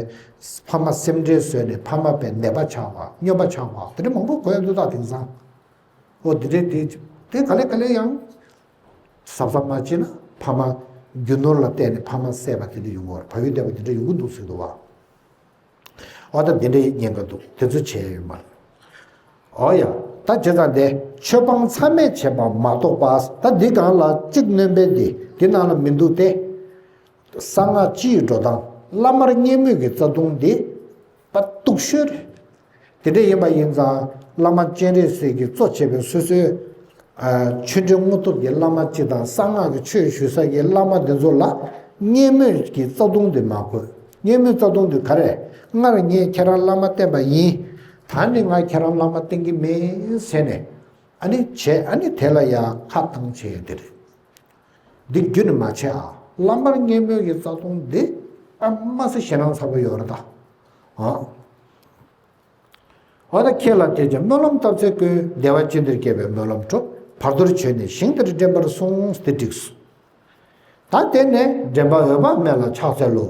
ཕ་མ་སེམས་ཁྲལ་བཟོས་ནས་ཕ་མ་པའི་ནད་པ་ཆགས་པ། སྨྱོན་པ་ཆགས་པ། དེ་འདྲ་མང་པོ་གོ་ཡ་འདུག་ད་དེང་སང་། ཨོ་དེ་འདྲའི་དེ་དེ་ག་ལེ་ག་ལེ་ཡང་གཟབ་གཟབ་མ་བྱས་ན་ཕ་མ་རྒྱུ་ནོར་ལ་བརྟེན་ནས་ཕ་མ་བསད་པ་དེ་འདྲ་ཡོང་གི་རེད། བག་ཡོད་བསྡད་པ་དེ་འདྲ་ཡོང་གི་འདུག་ཟེར་འདུག་བ། ཨོ་ད་དེ་འདྲའི་ཉེན་ཁ་འདུག་དེ་ཚོ་བྱས་ཡོད་མ་རེད། ཨོ་ཡ། ད་བྱས་ཙང་དེ་ཆོས་སྤང་མཚམས་མེད་བྱེད་པ་མ་གཏོགས་པ། ད་འདི་སྒང་ལ་གཅིག་སྣོན་པའི་འདི་འདི་ནང་ལ་མི་འདུག་སྟེ། གསང་སྔགས་སྤྱིའི་འགྲོ་སྟངས། བླ་མར་བརྙས་སྨོད་ཀྱི་རྩ་ལྟུང་འདི་པ་སྡུག་ཤོས་རེད། དེ་འདྲ་ཡིན་པ་ཡིན་ཙང་བླ་མ་སྤྱན་རས་གཟིགས་ཀྱིས་གཙོ་བྱས་པའི་སོ་སོའི་ཨ་ཆོས་འབྲེལ་དངོས་ཐོབ་ཀྱི་བླ་མ་སྤྱི་དང་གསང་སྔགས་ཀྱི་ཆོས་ཞུ་ས་ཀྱི་བླ་མ་འདི་ཚོ་ལ་བརྙས་སྨོད་ཀྱི་རྩ་ལྟུང་འདི་མ་དགོས། བརྙས་སྨོད་རྩ་ལྟུང་འདི་ག་རེ། སྔར་ངས་ཁྱེད་རང་བླ་མ་བསྟེན་པ་ཡིན། ད་ནི་ང་ཁྱེད་རང་བླ་མ་བསྟེན་གྱི་མིན་ཟེར་ནས་ཨ་ནི་བྱས། ཨ་ནི་དེ་ལ་ཡང་ཁ་བཏང་བྱས་ཡོད་དེ་རེད། འདི་རྒྱུན་ནས་མ་བྱེད་ཨ། བླ་མར་བརྙས་སྨོད་ཀྱི་རྩ་ལྟུང་འདི་ཨ་མ་སེ་ཞེད་སྣང་ཚ་པོ་ཡོད་རེད་ད། ཨ། འོ་ད་ཁྱེད་ལ་དད་ཅིང་སྨོན་ལམ་བཏབ་ཚེ་ཀུན། བདེ་བ་ཅན་དེར་སྐྱེ་བའི་སྨོན་ལམ་འགྲུབ། བར་དོར་ཆོས་ནི་ཞིང་དེར་འདྲེན་པར་གསུངས། དེ་འགྲིགས་སོ། ད་དེ་ནས་འདྲེན་པ་འོད་དཔག་མེད་ལ་ཕྱག་འཚལ་ལོ།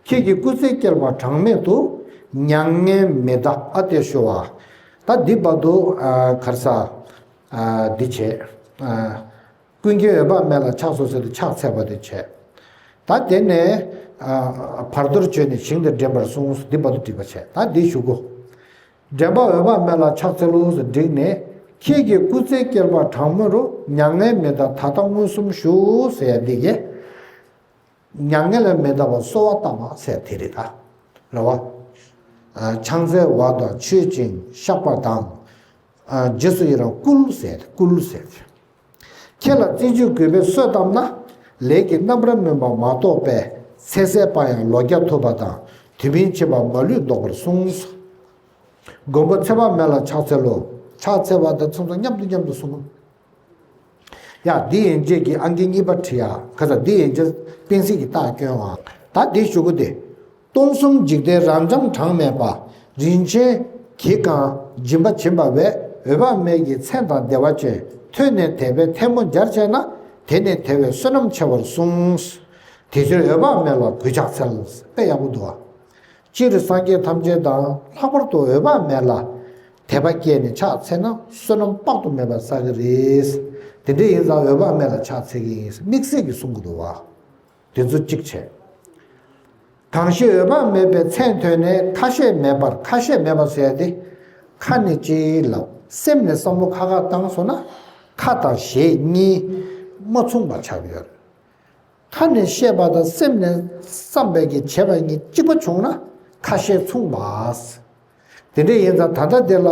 ཁྱེད་ཀྱི་སྐུ་ཚེ་བསྐལ་པ་གྲངས་མེད་དུ། མྱ་ངན་མི་འདའ་ཨ་ཏི་ཤོ་བ། ད་འདི་བར་དུ་ཨ་ག་རེ་ཟ། ཨ་འདི་བྱས། ཨ། ཀུན་མཁྱེན་འོད་དཔག་མེད་ལ་ཕྱག་འཚལ་ཟེར་དུས་ཕྱག་འཚལ་བ་དེ་བྱས། ད་དེ་ནས་ཨ་བར་དོར་ཆོས་ནི་ཞིང་དེར་འདྲེན་པར་གསུངས། འདི་བར་དུ་འགྲིག་པ་བྱས། ད་འདི་ཞུ་གོ། འདྲེན་པ་འོད་དཔག་མེད་ལ་ཕྱག་འཚལ་ལོ་ཟེར་འགྲིག་ནས། ཁྱེད་ཀྱི་སྐུ་ཚེ་བསྐལ་པ་གྲངས་མེད་རུ། མྱ་ངན་མི་འདའ་ད་ལྟ་མངོན་སུམ་བཞུགས་ཟེར་ཡ་འདི་གས། མྱ་ངན་ལས་མི་འདའ་བར་གསོལ་བ་བཏབ་པ་ཟེར་དེ་རེད་ད། རེད་བ། ཨ་ཕྱག་འཚལ་བ་དང་མཆོད་ཅིང་བཤགས་པ་དང་། ཨ་རྗེས་སུ་ཡི་རང་བསྐུལ་ཟེར་བསྐུལ་ཟེར། ཁྱེད་ལ་བརྩི་བཅུད་གུས་པས་གསོལ་བཏབ་ན། ལས་ཀྱི་རྣམ་པར་སྨིན་པ་མ་གཏོགས་པའི། ཚེ་ཟད་པ་ཡང་ལོ་བརྒྱ་ཐུབ་པ་དང་། དུས་མིན་འཆི་བ་མ་ལུས་བཟློག་པར་གསུངས། མགོན་པོ་ཚེ་དཔག་མེད་ལ་ཕྱག་འཚལ་ལོ། ཕྱག་འཚལ་བ་དང་ཚང་ཚང་མཉམ་དུ་མཉམ་དུ་གསུངས། ཡ། འདི་ཡན་ཆད་ཀྱི་ཨང་ཀི་གཉིས་པ་བྲིས་ཡ། ཁ་ས་འདི་ཡན་ཆད་སྤེན་སྲིད་ཀྱི་རྟགས་སྐྱོན་བ། ད་འདི་ཞུ་གི་དེ། སྟོང་གསུམ་འཇིག་རྟེན་རབ་འབྱམས་གྲངས་མེད་པ། རིན་ཆེན་གྱིས་གང་སྦྱིན་པ་བྱིན་པ་བས། འོད་དཔག་མེད་ཀྱི་མཚན་དང་བདེ་བ་ཅན། ཐོས་ནས་དད་པས་ཐལ་མོ་སྦྱར་བྱས་ན། དེ་ནི་དེ་བས་བསོད་ནམས་ཆེ་བར་གསུངས། དེ་ཕྱིར་འོད་དཔག་མེད་ལ་གུས་ཕྱག་འཚལ། དཔེ་ཡག་པོ་འདུག་བ། སྤྱིར་སངས་རྒྱས་ཐམས་ཅད་དང་ལྷག་པར་དུ་འོད་དཔག་མེད་ལ་དད་པ་སྐྱེས་ནས་ཕྱག་འཚལ་ན་བསོད་ནམས་དཔག་ཏུ་མེད་པ་བསགས་ཀྱི་རེད། དེ་འདྲ་ཡིན་ཙང་འོད་དཔག་མེད་ལ་ཕྱག་འཚལ་གྱི་ཡིན། དམིགས་བསལ་གྱིས་གསུང་གི་འདུག་བ། དེ་ཚོ་གཅིག་བྱས། གང་ཞིག་འོད་དཔག་མེད་པའི་མཚན་ཐོས་ནས། ཁ་ཞེ་མེད་པར། ཁ་ཞེ་མེད་པར་ཟེར་ཏེ། ཁ་ནས་ཅི་ལབ། སེམས་ནས་བསམ་བློ་ཁ་ཁ་བཏང་སོང་ན། ཁ་དང་ཞེ་གཉིས་མ་མཚུངས་པ་ཆགས་ཡོད་རེད། ཁ་ནས་བཤད་པ་དང་སེམས་ནས་བསམ་པའི་གི་བྱས་པ་གཉིས་གཅིག་པ་བྱུང་ན་ཁ་ཞེ་མཚུངས་པ། དེ་འདྲ་ཡིན་ཙང་ད་ལྟ་དེ་ལ་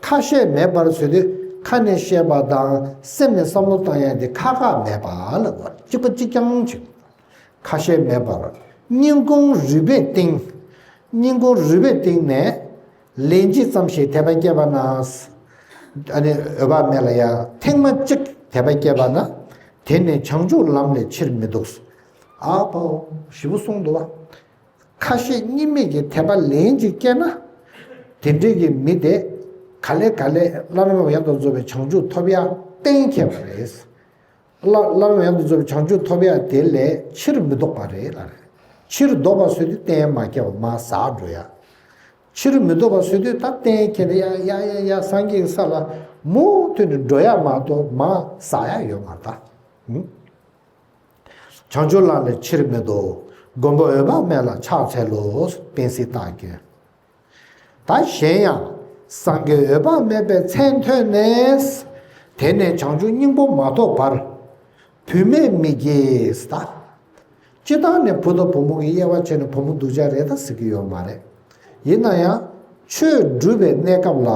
ཁ་ཞེ་མེད་པར་ཟེར་དུས་ཁ་ནས་བཤད་པ་དང་སེམས་ནས་བསམ་བློ་བཏང་ཡ་དེ་ཁ་ཁ་མེད་པ་ལབ་པ། གཅིག་པ་གཅིག་རྐྱང་བྱུང་། ཁ་ཞེ་མེད་པར། སྙིང་ཁུང་རུས་པའི་གཏིང་། སྙིང་ཁུང་རུས་པའི་གཏིང་ནས། ལན་གཅིག་ཙམ་ཞིག་དད་པ་སྐྱེས་པ་ན། ཨ་ནི་འོད་དཔག་མེད་ལ་ཡང་ཐེངས་མ་གཅིག་དད་པ་སྐྱེས་པ་ན། དེ་ནི་བྱང་ཆུབ་ལམ་ལས་ཕྱིར་མི་ལྡོག། ཨ་ཕོ། ཞེ་པོ་གསུངས་འདུག་བ། ཁ་ཞེ་གཉིས་མེད་ཀྱི་དད་པ་ལན་གཅིག་སྐྱེས་ན། དེ་འདྲའི་གི་མི་དེ་ག་ལེ་ག་ལེ་བླ་ན་མེད་པ་ཡང་དུ་རྫོགས་པའི་བྱང་ཆུབ་ཐོབ་ཡ་གཏན་འཁེལ་བ་རེད། བླ་བླ་ན་མེད་པ་ཡང་དུ་རྫོགས་པའི་བྱང་ཆུབ་ཐོབ་ཡ་དེ་ལས་ཕྱིར་མི་ལྡོག་པ་རེད་ལ། ཕྱིར་ལྡོག་པ་ཟེར་དུས་གཏན་མ་སྐྱེ་བ་མར་ཟག་འགྲོ་ཡ། ཕྱིར་མི་ལྡོག་པ་ཟེར་དུས་ད་གཏན་འཁེལ་ནས་ཡ་ཡ་ཡ་ཡ་སངས་རྒྱས་ཀྱི་ས་ལ་མུ་མཐུད་ནས་འགྲོ་ཡ་མ་གཏོགས་མར་ཟག་ཡ་ཡོད་མ་རེད་ད། ཧུམ། བྱང་ཆུབ་ལམ་ལས་ཕྱིར་མི་ལྡོག། མགོན་པོ་འོད་དཔག་མེད་ལ་ཕྱག་འཚལ་ལོ། དཔལ་སྲིད་རྟགས་སྐྱོན། ད་གཞན་ཡང་། སངས་རྒྱས་འོད་དཔག་མེད་པའི་མཚན་ཐོས་ནས། དེ་ནས་བྱང་ཆུབ་སྙིང་པོ་མ་ཐོབ་བར། བུད་མེད་མི་དགྱེས་ད། སྤྱིར་བཏང་ནས་བུ་དང་བུ་མོ་གི་དབྱེ་བ་ཕྱེ་ནས་བུ་མོ་སྡུག་ཅག་རེད་ད་ཟེར་གྱི་ཡོད་མ་རེད། ཡིན་ན་ཡང་ཆོས་སྒྲུབ་པའི་གནས་སྐབས་ལ་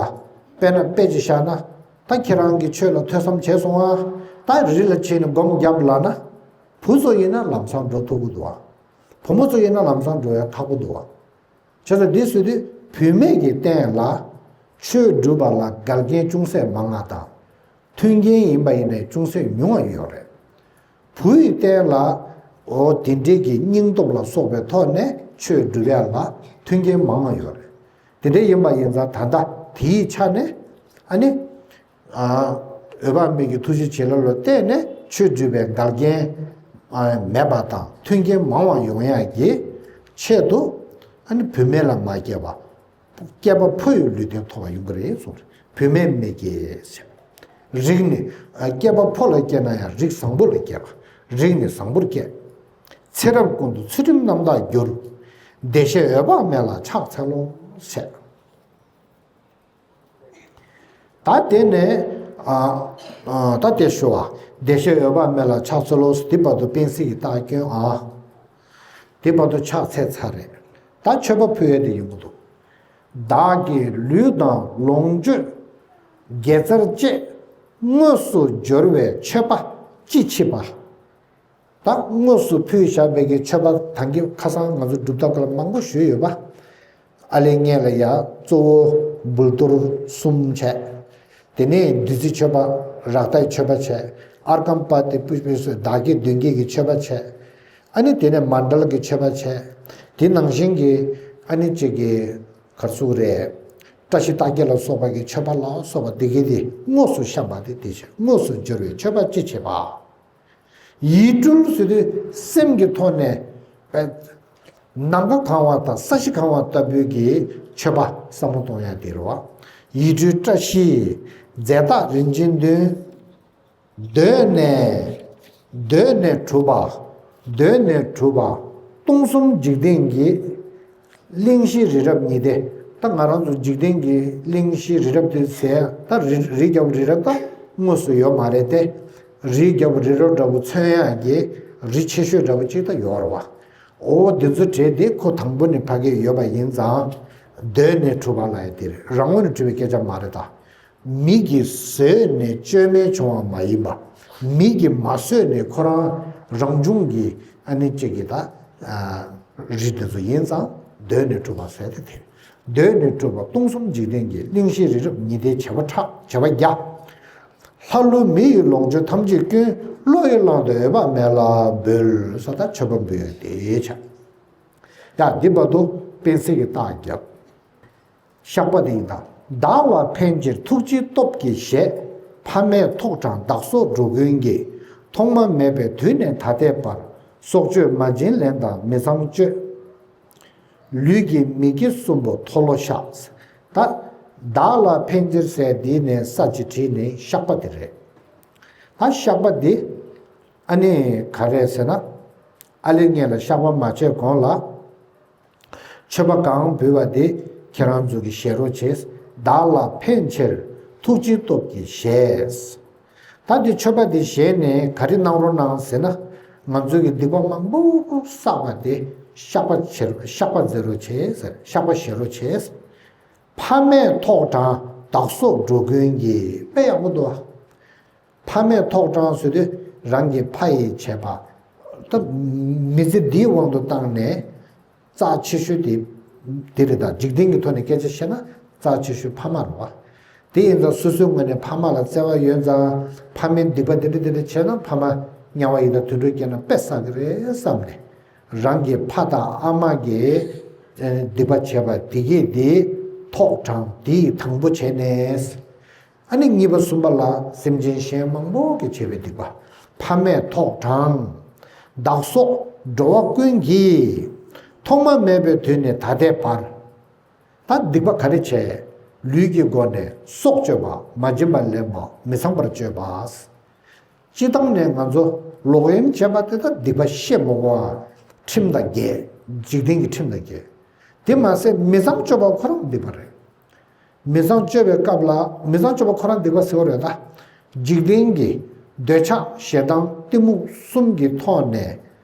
དཔེར་ན་དཔེ་ཅིག་བཞག་ན། ད་ཁྱེད་རང་གིས་ཆོས་ལ་ཐོས་བསམ་བྱས་སོང་ཨ། ད་རི་ལ་ཕྱིན་ནས་སྒོམ་བརྒྱབ་ལབ་ན། བུ་ཚོ་ཡིན་ན་ལམ་སང་འགྲོ་ཐུབ་ཀྱི་འདུག་བ། བུ་མོ་ཚོ་ཡིན་ན་ལམ་སང་འགྲོ་ཡ་ཁག་པོ་འདུག་བ། བྱས་ཙང་འདི་ཟེར་དུས་བུད་མེད་ཀྱི་རྟེན་ལ་ཆོས་སྒྲུབ་པ་ལ་འགལ་རྐྱེན་ཅུང་ཟད་མང་ང་དང་། མཐུན་རྐྱེན་ཡིན་པ་ཡིན་ནའི་ཅུང་ཟད་ཉུང་བ་ཡོད་རེད། བུ་ཡི་རྟེན་ལ་འོ་དེ་འདྲའི་གི་སྙིང་སྟོབས་ལ་སོགས་པའི་ཐོག་ནས་ཆོས་སྒྲུབ་ཡ་ལ་མཐུན་རྐྱེན་མང་ང་ཡོད་རེད། དེ་འདྲ་ཡིན་པ་ཡིན་ཙང་ད་ལྟ་དེའི་ཆ་ནས་ཨ་ནི། ཨ། འོད་དཔག་མེད་ཀྱི་ཐུགས་རྗེ་བྱིན་རླབས་ལ་བརྟེན་ནས་ཆོས་སྒྲུབ་པའི་འགལ་རྐྱེན་ཨ་མེད་པ་དང་མཐུན་རྐྱེན་མང་བ་ཡོང་ཡག་གི་ཆེད་དུ། ཨ་ནི་བུད་མེད་ལ་མ་སྐྱེས་པ། སྐྱེས་པ་ཕོ་ཡི་ལུས་རྟེན་ཐོབ་པ་ཡོང་གི་རེད་གསུངས་རེད། བུད་མེད་མི་སྐྱེ་ཟེར། རིགས་ནི་ཨ་སྐྱེས་པ་ཕོ་ལ་སྐྱེས་ན་ཡང་རིགས་བཟང་པོ་ལ་སྐྱེས་པ། རིགས་ནི་བཟང་པོར་སྐྱེ། ཚེ་རབས་ཀུན་ཏུ་ཚུལ་ཁྲིམས་རྣམ་དག་འགྱུར། བདེ་གཤེགས་འོད་དཔག་མེད་ལ་ཕྱག་འཚལ་ལོ་ཟེར། ད་དེ་ནས་ཨ་ཨ་ད་དེ་ཞུ་བ། བདེ་གཤེགས་འོད་དཔག་མེད་ལ་ཕྱག་འཚལ་ལོ། དེ་བར་དུ་པཎ་ཟེར་གྱི་རྟགས་སྐྱོན་ཨ། དེ་བར་དུ་ཕྱག་འཚལ་ཚར་རེད། ད་མཆོད་པ་ཕུལ་ཡས་དེ་ཡོང་གི་འདུག་བདག་གི་ལུས་དང་ལོངས་སྤྱོད་དགེ་རྩར་བཅས་དངོས་སུ་འབྱོར་བའི་མཆོད་པ་ཅི་མཆིས་པ། ད་དངོས་སུ་ཕུལ་བཞག་པའི་གི་མཆོད་པ་ད་གིན་ཁ་སང་ང་ཚོ་སྒྲུབ་ཐབས་ཀ་ལ་མང་པོ་ཞུས་ཡོད་པ། ཨ་ལས་སྔོན་ལ་ཡ་གཙོ་བོ་འབུལ་གཏོར་གསུམ་བྱས། དེ་ནས་བདུད་རྩི་མཆོད་པ། རཀྟའི་མཆོད་པ་བྱས། ཨརྒྷཾ་པ་ཏི་པུཥྤེ་སོགས་བདག་བསྐྱེད་མདུན་བསྐྱེད་ཀྱི་མཆོད་པ་བྱས། ཨ་ནི་དེ་ནས་མཎྜལ་གྱི་མཆོད་པ་བྱས། དེ་ནང་བཞིན་གྱི་ཨ་ནི་གཅིག་གི་ག་རེ་ཟེར་དགོས་རེད། བཀྲ་ཤིས་རྟགས་བརྒྱད་ལ་སོགས་པ་གི་མཆོད་པ་ལ་སོགས་པ་འདི་གའི་དེ་དངོས་སུ་བཤམས་པ་དེ་དེ་བྱས། དངོས་སུ་འབྱོར་བའི་མཆོད་པ་ཅི་མཆིས་པ། ཡིད་སྤྲུལ་ཟེར་དུས་སེམས་ཀྱི་ཐོག་ནས་ནམ་མཁའ་གང་བ་དང་ས་གཞི་གང་བ་ལྟ་བུའི་གི་མཆོད་པ་བསམ་བློ་གཏོང་ཡ་དེ་རེད་བ། ཡིད་སྤྲུལ་བཀྲ་ཤིས་རྫས་རྟགས་རིན་ཆེན་བདུན། གདོད་ནས་གདོད་ནས་གྲུབ་པ། གདོད་ནས་གྲུབ་པ་སྟོང་གསུམ་འཇིག་རྟེན་གྱི་གླིང་བཞི་རི་རབ་ཉི་ཟླ། ད་ང་རང་ཚོ་འཇིག་རྟེན་གྱི་གླིང་བཞི་རི་རབ་དེ་ཟེར་ད་རི་རི་རྒྱལ་པོ་རི་རབ་ད་དངོས་སུ་ཡོད་མ་རེད་དེ། རི་རྒྱལ་པོ་རི་རབ་འདྲ་པོ་མཚོན་ཡག་གི་རི་ཆེ་ཤོས་འདྲ་པོ་ཅིག་ད་ཡོད་རེད་བ། འོ་དེ་ཚོ་གྲས་དེ་ཁོ་དང་པོ་ནས་ཕ་གི་ཡོད་པ་ཡིན་ཙང་། གདོད་ནས་གྲུབ་པ་ལབ་ཡ་དེ་རེད། རང་ངོས་ནས་གྲུབ་པའི་སྐད་ཆ་མ་རེད་ད། མི་གིས་བཟོས་ནས་བཅོས་མིན་བྱུང་བ་མ་ཡིན་པ། མི་གིས་མ་བཟོས་ནས་ཁོ་རང་རང་བྱུང་གི་ཨ་ནི་གཅིག་གི་ད་ཨ་རི་དེ་ཚོ་ཡིན་ཙང་གདོད་ནས་གྲུབ་པ་ཟེར་ཏེ་དེ། གདོད་ནས་གྲུབ་པ་སྟོང་གསུམ་འཇིག་རྟེན་གྱི་གླིང་བཞི་རི་རབ་ཉི་ཟླའི་བྱེ་བ་ཕྲག་བྱེ་བ་བརྒྱ། ལྷ་ཀླུ་མི་ཡི་ལོངས་སྤྱོད་ཐམས་ཅད་ཀུན། བློ་ཡིས་བླངས་ཏེ་འོད་དཔག་མེད་ལ་འབུལ། ཟེར་ད་མཆོད་པ་འབུལ་ཡ་དེ་བྱས། ཡ་འདི་བར་དུ་པཎ་ཟེར་གྱི་རྟགས་བརྒྱབ། བཤགས་པ་འདི་ཡིན་ད། བདག་ལ་ཕན་ཕྱིར་ཐུགས་རྗེའི་སྟོབས་ཀྱིས་བཞེས། ཕ་མས་ཐོག་དྲངས་བདག་སོགས་འགྲོ་ཀུན་གྱི། ཐོག་མ་མེད་པའི་དུས་ནས་ད་ལྟའི་བར། སྲོག་གཅོད་མ་བྱིན་ལེན་དང་མི་ཚངས་སྤྱོད། ལུས་ཀྱི་མི་དགེ་གསུམ་པོ་མཐོལ་ལོ་བཤགས། ད་བདག་ལ་ཕན་ཕྱིར་ཟེར་འདི་ནས་ས་ཅིག་བྲིས་ནས་བཤགས་པ་འདི་རེད། ད་བཤགས་པ་འདི་ཨ་ནི་ག་རེ་ཟེར་ན། ཨ་ལས་སྔོན་ལ་བཤགས་པ་མ་བྱས་གོང་ལ། མཆོད་པ་གང་འབུལ་བ་དེ་ཁྱེད་རང་ཚོ་གིས་བཞེས་རོགས་བྱེད། བདག་ལ་ཕན་ཕྱིར་ཐུགས་རྗེའི་སྟོབས་ཀྱིས་བཞེས། ད་འདི་མཆོད་པ་འདི་བཞེས་ནས་ག་རེ་གནང་རོགས་གནང་ཟེར་ན། ང་ཚོ་གི་སྡིག་པ་མང་པོ་བསགས་པ་དེ་བཤགས་པ་བྱེད་རོགས། བཤགས་པ་མཛད་རོགས་བྱེད་ཟེར། བཤགས་པ་བཞེས་རོགས་བྱེད། ཕ་མས་ཐོག་དྲངས་བདག་སོགས་འགྲོ་ཀུན་གྱི། དཔེ་ཡག་པོ་འདུག་ཨ། ཕ་མས་ཐོག་དྲངས་ཟེར་དུས་རང་གི་ཕ་ཡིས་བྱས་པ། ད་མི་ཚེ་འདིའི་དབང་དུ་བཏང་ནས་རྩ་ཆེ་ཤོས་དེ་དེ་རེད། ད་འཇིག་རྟེན་གྱི་ཐོག་ནས་སྐད་ཆ་བཤད་ན་རྩ་ཆེ་ཤོས་ཕ་མ་རེད་བ། དེ་ཡིན་ཙང་སོ་སོའི་ངོས་ནས་ཕ་མ་ལ་བརྩེ་བ་ཡོད་ཙང་ཕ་མའི་སྡིག་པ་འདི་འདྲ་འདི་འདྲ་བྱས་ན་ཕ་མ་དམྱལ་བ་ཡི་དྭགས་དུད་འགྲོར་སྐྱེས་ན་དཔེ་བསགས་ཀྱི་རེད་བསམ་ནས། རང་གི་ཕ་དང་ཨ་མ་གིས་སྡིག་པ་བྱས་པ་དེ་གས་དེ་ཐོག་དྲངས་དེ་ཡི་དང་པོ་བྱས་ནས། ཨ་ནི་གཉིས་པ་གསུམ་པ་ལ་སེམས་ཅན་གཞན་མང་པོ་གིས་བྱས་པའི་སྡིག་པ། ཕ་མས་ཐོག་དྲངས། བདག་སོགས་འགྲོ་བ་ཀུན་གྱི། ཐོག་མ་མེད་པའི་དུས་ནས་ད་ལྟའི་བར། ད་སྡིག་པ་ག་རེ་བྱས། ལུས་ཀྱི་སྒོ་ནས་སྲོག་གཅོད་པ། མ་བྱིན་པ་ལེན་པ། མི་ཚངས་པར་སྤྱོད་པ། སྤྱིར་བཏང་ནས་ང་ཚོ་ལོག་གཡེམ་བྱས་པ་དེ་དག་སྡིག་པ་བཤད་མི་དགོས་པ། ཁྲིམས་དང་འགལ། འཇིག་རྟེན་གྱི་ཁྲིམས་དང་འགལ། དེ་མ་ཟད་མི་ཚངས་སྤྱོད་པ་ཁོ་རང་སྡིག་པ་རེད། མི་ཚངས་སྤྱོད་པའི་སྐབས་ལ་མི་ཚངས་སྤྱོད་པ་ཁོ་རང་སྡིག་པ་ཟེར་བ་རེད་ད། འཇིག་རྟེན་གྱི་འདོད་ཆགས་ཞེ་སྡང་གཏི་མུག་གསུམ་གྱི་ཐོག་ནས་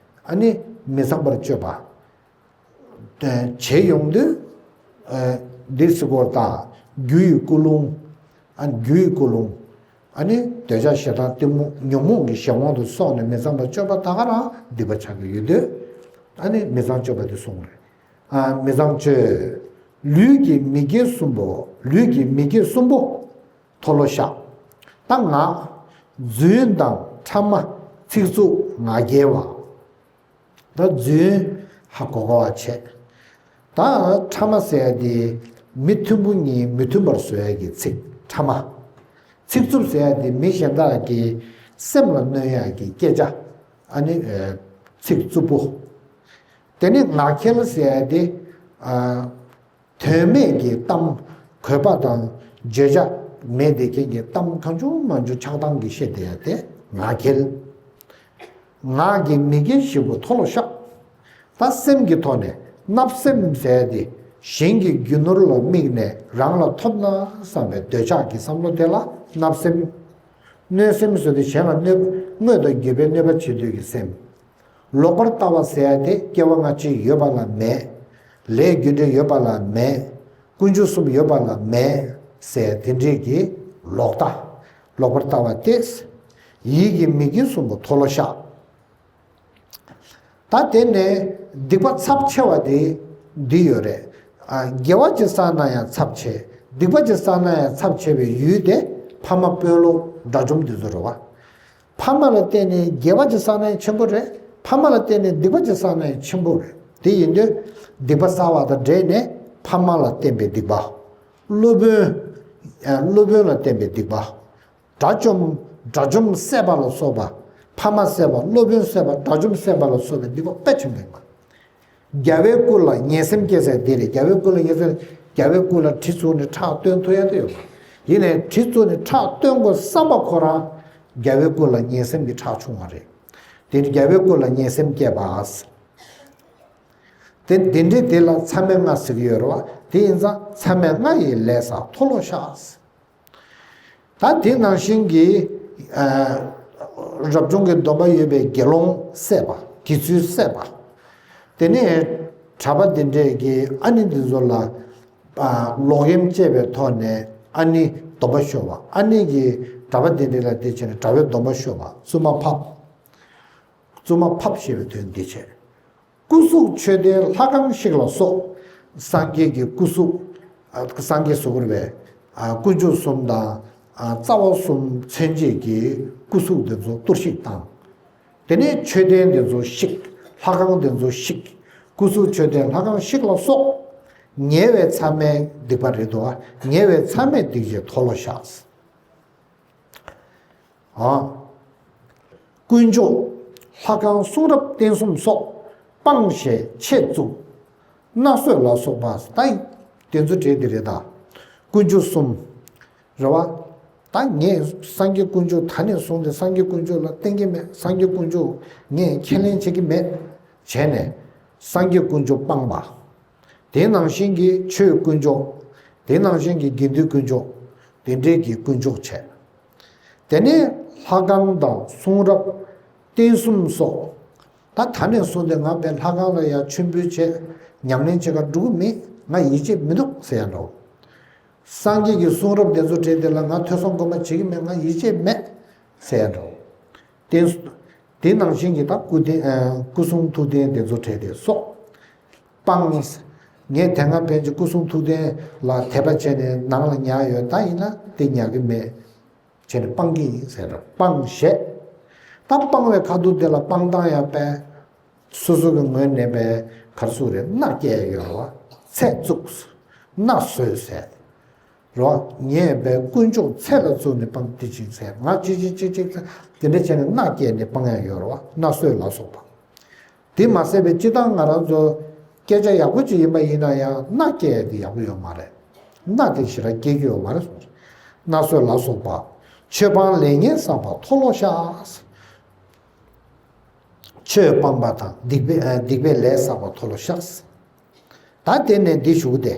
ཨ་ནི་མི་ཚངས་པར་སྤྱོད་པ། བྱེད་ཡོང་དུས། འདི་སི་སྐོར་དང་། རྒྱུ་ཡི་ཀུན་སློང་། ཨ་རྒྱུ་ཡི་ཀུན་སློང་ ཨ་ནི་འདོད་ཆགས་ཞེ་སྡང་གཏི་མུག་ཉོན་མོངས་ཀྱི་གཞན་དབང་དུ་སོང་ནས་མི་ཚངས་པ་སྤྱོད་པ་ད་ག་རང་སྡིག་པ་ཆགས་ཀྱི་ཡོད་དུས། ཨ་ནི་མི་ཚངས་སྤྱོད་པ་དེ་གསུངས་རེད། ཨ། མི་ཚངས་སྤྱོད། ལུས་ཀྱི་མི་དགེ་གསུམ་པོ། ལུས་ཀྱི་མི་དགེ་གསུམ་པོ་མཐོལ་ལོ་བཤགས། ད་ངག་རྫུན་དང་ཕྲ་མ། ཚིག་རྩུབ་ངག་འཁྱལ་བ། ད་རྫུན་ཧ་གོ་གོ་བ་བྱས། ད་ཕྲ་མ་ཟེར་ཡ་དེ་མི་མཐུན་པོ་གཉིས་མི་མཐུན་པར་བཟོ་ཡ་གི་ཚིག་ཕྲ་མ། ཚིག་རྩུབ་ཟེར་ཡ་དེ་མི་གཞན་དག་གི་སེམས་ལ་གནོད་ཡ་གི་སྐད་ཆ། ཨ་ནི་ཚིག་རྩུབ་པོ། དེ་ནས་ངག་འཁྱལ་ཟེར་ཡ་དེ། ཨ། དོན་མེད་ཀྱི་གཏམ། གོས་པ་དང་བརྗོད་བྱ་མེད་བསྡད་མཁན་གྱི་གཏམ་གང་བྱུང་མང་བྱུང་ཆགས་སྡང་གིས་བཤད་བསྡད་ཡ་དེ་ངག་འཁྱལ། ངག་གི་མི་དགེ་བཞི་པོ་མཐོལ་ལོ་བཤགས། ད་སེམས་ཀྱི་ཐོག་ནས་བརྣབ་སེམས་ཟེར་ཏེ། གཞན་གྱི་རྒྱུ་ནོར་ལ་དམིགས་ནས་རང་ལ་ཐོབ་ན་བསམ་པའི་འདོད་ཆགས་ཀྱི་བསམ་བློ་དེ་ལ་བརྣབ་སེམས། གནོད་སེམས་ཟེར་ཏེ་གཞན་ལ་གནོད། དངོས་དང་བརྒྱུད་པའི་གནོད་པ་བྱེད་འདོད་ཀྱི་སེམས། ལོག་པར་ལྟ་བ་ཟེར་ཡ་དེ་སྐྱེ་བ་སྔ་ཕྱི་ཡོད་པ་ལ་མེད། ལས་རྒྱུ་འབྲས་ཡོད་པ་ལ་མེད། ཀུན་འབྱུང་གསུམ་ཡོད་པ་ལ་མེད་ཟེར་དེ་འདྲས་ཀྱི་ལོག་ལྟ། ལོག་པར་ལྟ་བ་སྟེ། ཡིད་ཀྱི་མི་དགེ་གསུམ་པོ་མཐོལ་ལོ་བཤགས། ད་དེ་ནས་སྡིག་པ་ཚབས་ཆེ་བ་དེ་འདི་ཡོད་རེད། ཨ། དགེ་བ་ཅིག་བསགས་ན་ཡང་ཚབས་ཆེ། སྡིག་པ་ཅིག་བསགས་ན་ཡང་ཚབས་ཆེ་བའི་ཡུལ་དེ་ཕ་མ་དཔོན་སློབ་དགྲ་བཅོམ་འདི་ཚོ་རེད་བ། ཕ་མ་ལ་བརྟེན་ནས་དགེ་བ་ཅིག་བསགས་ན་ཡང་ཆེན་པོ་རེད། ཕ་མ་ལ་བརྟེན་ནས་སྡིག་པ་ཅིག་བསགས་ན་ཡང་ཆེན་པོ་རེད། དེ་ཡིན་དུས་སྡིག་པ་བསགས་པ་དང་འབྲེལ་ནས་ཕ་མ་ལ་བརྟེན་པའི་སྡིག་པ། སློབ་དཔོན། ཨ། སློབ་དཔོན་ལ་བརྟེན་པའི་སྡིག་པ། དགྲ་བཅོམ། དགྲ་བཅོམ་བསད་པ་ལ་སོགས་པ། ཕ་མ་བསད་པ། སློབ་དཔོན་བསད་པ། དགྲ་བཅོམ་བསད་པ་ལ་སོགས་པའི་སྡིག་པ་དཔེ་ཆེན་པོ་ཡིན་པ། རྒྱལ་བའི་སྐུ་ལ་ངན་སེམས་སྐྱེ་ཟེར་དེ་རེད། རྒྱལ་བའི་སྐུ་ལ་ངན་སེམས། རྒྱལ་བའི་སྐུ་ལ་གྲི་བཙུགས་ནས་ཁྲག་བཏོན་ཐུབ་ཡ་དེ་ཡོད་པ། ཡིན་ནའི་གྲི་བཙུགས་ནས་ཁྲག་བཏོན་དགོས་བསམ་པ་ཁོ་རང་རྒྱལ་བའི་སྐུ་ལ་ངན་སེམས་ཀྱི་ཁྲག་ཕྱུང་བ་རེད། དེ་ནི་རྒྱལ་བའི་སྐུ་ལ་ངན་སེམས་སྐྱེས་པ། དེ་འདི་འདྲའི་དེ་ལ་མཚམས་མེད་ལྔ་ཟེར་གྱི་ཡོད་རེད་བ། དེ་ཡིན་ཙང་མཚམས་མེད་ལྔ་ཡི་ལས་བསགས་མཐོལ་ལོ་བཤགས། ད་དེ་ནང་བཞིན་གྱི། ཨ། རབ་བྱུང་གི་སྡོམ་པ་ཡོད་པའི་དགེ་སློང་བསད་པ། དགེ་ཚུལ་བསད་པ། དེ་ནས་གྲྭ་པ་འདི་འདྲས་ཀྱི་ཨ་ནེ་འདི་ཚོ་ལ། ཨ། ལོག་གཡེམ་སྤྱད་པའི་ཐོག་ནས་ཨ་ནེ་སྡོམ་པ་ཤོར་བ། ཨ་ནེ་གིས་གྲྭ་པ་འདི་འདྲས་ལ་དེ་བྱས་ནས་གྲྭ་པའི་སྡོམ་པ་ཤོར་བ། བཙུན་མ་ཕབ། བཙུན་མ་ཕབ་ཞེས་པའི་དོན་འདི་བྱས། སྐུ་གཟུགས་མཆོད་རྟེན་ལྷ་ཁང་བཤིག་ལ་སོགས། སངས་རྒྱས་ཀྱི་སྐུ་གཟུགས། ཨ། སངས་རྒྱས་སུ་གུར་བའི། ཨ། དཀོན་མཆོག་གསུམ་དང་། ཨ། རྩ་བ་གསུམ་མཚོན་བྱེད་ཀྱི་སྐུ་གཟུགས་འདི་ཚོ་གཏོར་བཤིག་བཏང་། དེ་ནས་མཆོད་རྟེན་འདི་ཚོ་བཤིག། ལྷ་ཁང་འདི་ཚོ་བཤིག། སྐུ་གཟུགས་མཆོད་རྟེན་ལྷ་ཁང་བཤིག་ལ་སོགས། ཉེ་བའི་མཚམས་མའི་སྡིག་པ་རེད་དོ། ཉེ་བའི་མཚམས་མའི་སྡིག་བྱས་མཐོལ་ལོ་བཤགས། ཨ། དཀོན་མཆོག་ལྷ་ཁང་གསུང་རབ་རྟེན་གསུམ་སོགས་སྤང་ཞེས་ཆེད་བཙུགས། མནའ་ཟོས་ལ་སོགས་པ། ད་དེ་ཚོ་གྲས་དེ་རེད་ད། དཀོན་མཆོག་གསུམ། རེད་བ། ད་ངས་སངས་རྒྱས་དཀོན་མཆོག་ད་ནས་བཟུང་སྟེ་སངས་རྒྱས་དཀོན་མཆོག་ལ་བསྟེན་གྱི་མེད། སངས་རྒྱས་དཀོན་མཆོག་ངས་ཁས་ལེན་བྱེད་ཀྱི་མེད། བྱས་ནས་སངས་རྒྱས་དཀོན་མཆོག་སྤངས་པ། དེ་ནང་བཞིན་གྱི་ཆོས་དཀོན་མཆོག་དེ་ནང་བཞིན་གྱི་དགེ་འདུན་དཀོན་མཆོག་དེ་འདྲའི་གི་དཀོན་མཆོག་བྱས། དེ་ནས་ལྷ་ཁང་དང་གསུང་རབ་རྟེན་གསུམ་སོགས། ད་ད་ནས་བཟུང་སྟེ་ང་བས་ལྷ་ཁང་ལ་ཡང་མཆོད་འབུལ་བྱས་ཉམས་ལེན་བྱེད་ག་འགྲོ་གི་མེད། ང་ཡིད་ཆེས་མི་འདུག་ཟེར་ཡ་འདྲ་བོ། སངས་རྒྱས་ཀྱི་གསུང་རབ་དེ་ཚོ་དྲན་དེ་ལ་ང་ཐོས་བསམ་སྒོམ་པ་བྱེད་ཀྱི་མེད། ང་ཡིད་ཆེས་མེད་ཟེར་ཡ་འདྲ་བོ། དེ། དེ་ནང་བཞིན་གྱི་ད་སྐུ་རྟེན། ཨ། སྐུ་གསུང་ཐུགས་རྟེན་དེ་ཚོ་དྲན་དེ་སོགས། སྤང་། ངས་དེ་སྔ་ཕན་ཆད་སྐུ་གསུང་ཐུགས་རྟེན་ལ་དད་པ་བྱས་ནས་ནང་ལ་ཉར་ཡོད། ད་ཡིན་ན་དེ་ཉར་གི་མེད། བྱས་ནས་སྤང་གི་ཡིན་ཟེར་ར། སྤང་ཞེས། ད་སྤང་བའི་ཁ་ཐུག་དེ་ལ་སྤང་སྟངས་ཡང་དཔེ། སོ་སོ་གི་ངོས་ནས་པའི་གར་སུ་རེ་མནའ་སྐྱེལ་ཡོད་ར་བ། ཚད་བཙུགས། མནའ་ཟོས་ཟེར། རོ། ངས་པའི་དཀོན་མཆོག་ཚད་ལ་བཙུགས་ནས་སྤང་དེ་ཅིག་ཟེར། ང་ཅི་ཅི་ཅི་ཅི་དེ་འདྲ་བྱས་ནས་མནའ་སྐྱེལ་ནས་སྤང་ཡང་ཡོད་ར་བ། མནའ་ཟོས་ལ་སོགས་པ། དེ་མ་ཟད་པའི་སྤྱི་བཏང་ང་རང་ཚོ་སྐད་ཆ་ཡག་པོ་ཅིག་ཡིན་པ་ཡིན་ན་ཡང་མནའ་སྐྱེལ་ཡ་དེ་ཡག་པོ་ཡོད་མ་རེད། མནའ་དེ་ཞེ་དྲག་སྐྱེལ་གྱི་ཡོད་མ་རེད་གསུངས། མནའ་ཟོས་ལ་སོགས་པ། ཆོས་སྤང་ལས་ངན་བསགས་པ་མཐོལ་ལོ་བཤགས། ཆོས་སྤངས་པ་དང་སྡིག་པའི་ཨ་སྡིག་པའི་ལས་བསགས་པ་མཐོལ་ལོ་བཤགས། ད་དེ་ནས་འདི་ཞུ་གི་སྟེ།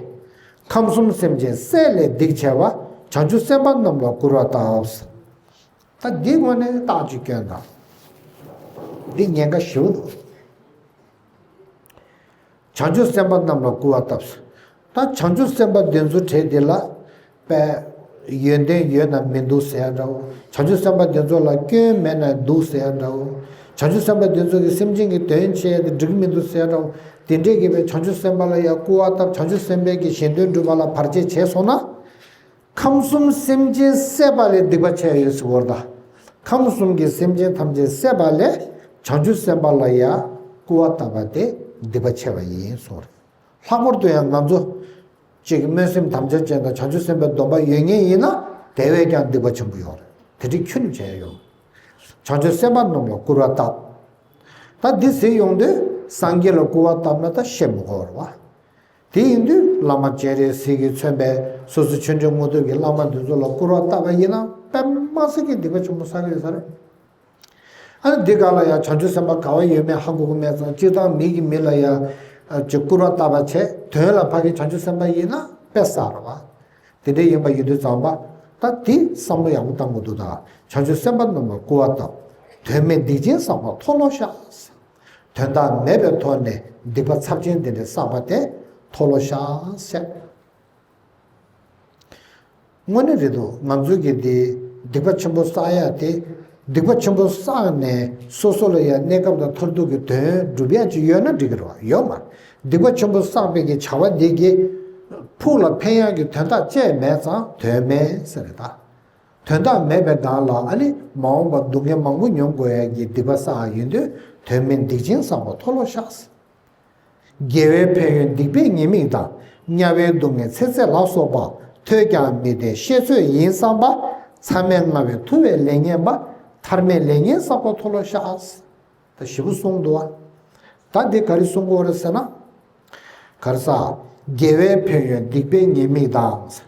ཁམས་གསུམ་སེམས་ཅན་བསད་ལས་སྡིག་བྱས་པ། བྱང་ཆུབ་སེམས་དཔའ་རྣམས་ལ་སྐུར་བ་བཏབ། ད་འདི་ངོས་ནས་རྟགས་ཅིག་སྐྱོན་དང་། འདི་ཉེན་ཁ་ཞེ་པོ་འདུག་བྱང་ཆུབ་སེམས་དཔའ་རྣམས་ལ་སྐུར་བ་བཏབ། ད་བྱང་ཆུབ་སེམས་དཔའ་འདི་ཚོ་གྲས་འདི་ལ་དཔེ་ ཡོན་ཏན་ཡོད་ན་མི་འདུག་ཟེར་ཡ་འདྲ་བོ། བྱང་ཆུབ་སེམས་དཔའ་དེ་ཚོ་ལ་སྐྱོན་མེད་ན་འདུག་ཟེར་ཡ་འདྲ་བོ། བྱང་ཆུབ་སེམས་དཔའ་དེ་ཚོ་གིས་སེམས་ཅན་གྱི་དོན་བྱས་ཏེ་འགྲིག་མི་འདུག་ཟེར་ཡ་འདྲ་བོ། དེ་འདྲས་ཀྱི་བའི་བྱང་ཆུབ་སེམས་དཔའ་ལ་ཡང་སྐུར་བ་བཏབ། བྱང་ཆུབ་སེམས་དཔའི་གི་གཞན་དོན་སྒྲུབ་པ་ལ་བར་ཆད་བྱས་སོང་ན། ཁམས་གསུམ་སེམས་ཅན་བསད་པ་ལས་སྡིག་པ་ཆེ་ཡོད་ཟེར་བ་རེད་ད། ཁམས་གསུམ་གྱི་སེམས་ཅན་ཐམས་ཅད་བསད་པ་ལས་བྱང་ཆུབ་སེམས་དཔའ་ལ་ཡང་སྐུར་བ་བཏབ་པ་དེ་སྡིག་པ་ཆེ་བ་ཡིན་གསུངས་རེད། ལྷག་པར་དུ་ཡང་ང་ཚོ་གཅིག་གི་སྨོན་སེམས་དམ་བཅའ་ཅན་དང་བྱང་ཆུབ་སེམས་དཔའི་སྡོམ་པ་ཡོད་མཁན་ཡིན་ན་དེ་བས་ཀྱང་སྡིག་པ་ཆེན་པོ་ཡོད་རེད། དེ་འདྲའི་ཁྱོན་ནས་བྱས་ཡོང་། བྱང་ཆུབ་སེམས་དཔའ་རྣམས་ལ་སྐུར་བ་བཏབ། ད་འདི་ཟེར་ཡོང་དུས་སངས་རྒྱས་ལ་སྐུར་བ་བཏབ་ན་ད་བཤད་མི་དགོས་རེད་བ། དེ་ཡིན་དུས་བླ་མ་སྤྱན་རས་གཟིགས་ཀྱིས་མཚོན་པའི་སོ་སོ་ཆོས་འབྲེལ་དངོས་གྲུབ་ཀྱི་བླ་མ་འདི་ཚོ་ལ་སྐུར་བ་བཏབ་པ་ཡིན་ན་དཔེ་མ་སྲིད་ཀྱི་སྡིག་པ་ཆེན་པོ་བསགས་ཀྱི་ཡོད་ས་རེད། ཨ་ནི་འདི་ག་ལ་ཡང་བྱང་ཆུབ་སེམས་དཔའ་ག་བ་ཡོད་མེད་ཧ་གོ་གི་མེད་ཙང་། སྤྱིར་བཏང་མི་གིས་མི་ལ་ཡང་ཅིག་སྐུར་བ་བཏབ་པ་བྱས། དོན་ལ་ཕ་གི་བྱང་ཆུབ་སེམས་དཔའ་ཡིན་ན་དཔེ་བསགས་རེད་བ། དེ་འདྲ་ཡིན་པ་ཡིན་དུས་ཙམ་པ། ད་དེ་བསམ་བློ་ཡག་པོ་བཏང་དགོས་འདུག་ད་བྱང་ཆུབ་སེམས་དཔའ་རྣམས་ལ་སྐུར་བ་བཏབ། དོན་མེད་སྡིག་ཅན་བསགས་པ་མཐོལ་ལོ་བཤགས། དོན་དག་མེད་པའི་ཐོག་ནས་སྡིག་པ་ཚབས་ཆེན་འདི་འདྲ་བསགས་པ་དེ་མཐོལ་ལོ་བཤགས་ཟེར། དངོས་གནས་རེད་འདུག་ང་ཚོའི་གི་དེ་སྡིག་པ་ཆེན་པོ་བསགས་ཡ་དེ། སྡིག་པ་ཆེན་པོ་བསགས་ནས་སོ་སོ་ལ་ཡང་གནས་སྐབས་དང་མཐར་ཐུག་གི་དོན་སྒྲུབ་ཡ་ཅིག་ཡོད་ན་འགྲིག་གི་རེད་བ། ཡོད་མ་རེད། སྡིག་པ་ཆེན་པོ་བསགས་པའི་གི་བྱ་བ་འདི་གི་ཕུགས་ལ་ཕན་ཡ་གི་དོན་དག་ཅིག་མེད་ཙང་དོན་མེད་ཟེར་རེད་ད། དོན་དག་མེད་པའི་སྒང་ལ་ཨ་ནི་མ་འོངས་པ་སྡུག་བསྔལ་མང་པོ་མྱོང་དགོས་ཡ་གི་སྡིག་པ་བསགས་ཡ་ཡིན་དུས་དོན་མེད་སྡིག་ཅན་བསགས་པ་མཐོལ་ལོ་བཤགས། དགེ་བའི་ཕན་ཡོན་སྡིག་པའི་ཉེས་དམིགས་དང་། དམྱལ་བའི་སྡུག་བསྔལ་ཚེ་ཚད་ལ་སོགས་པ། ཐོས་ཀྱང་མི་བདེན་བཤད་ཚོད་ཡིན་བསམ་པ། མཚམས་མེད་ལྔ་བའི་ཐུ་བའི་ལས་ངན་པ། ཐར་མེད་ལས་ངན་བསགས་པ་མཐོལ་ལོ་བཤགས། ད་ཞེ་པོ་གསུངས་འདུག་བ། ད་འདི་ག་རེ་གསུང་དགོས་རེད་ཟེར་ན། ག་རེ་ཟ། དགེ་བའི་ཕན་ཡོན་སྡིག་པའི་ཉེས་དམིགས་དང་།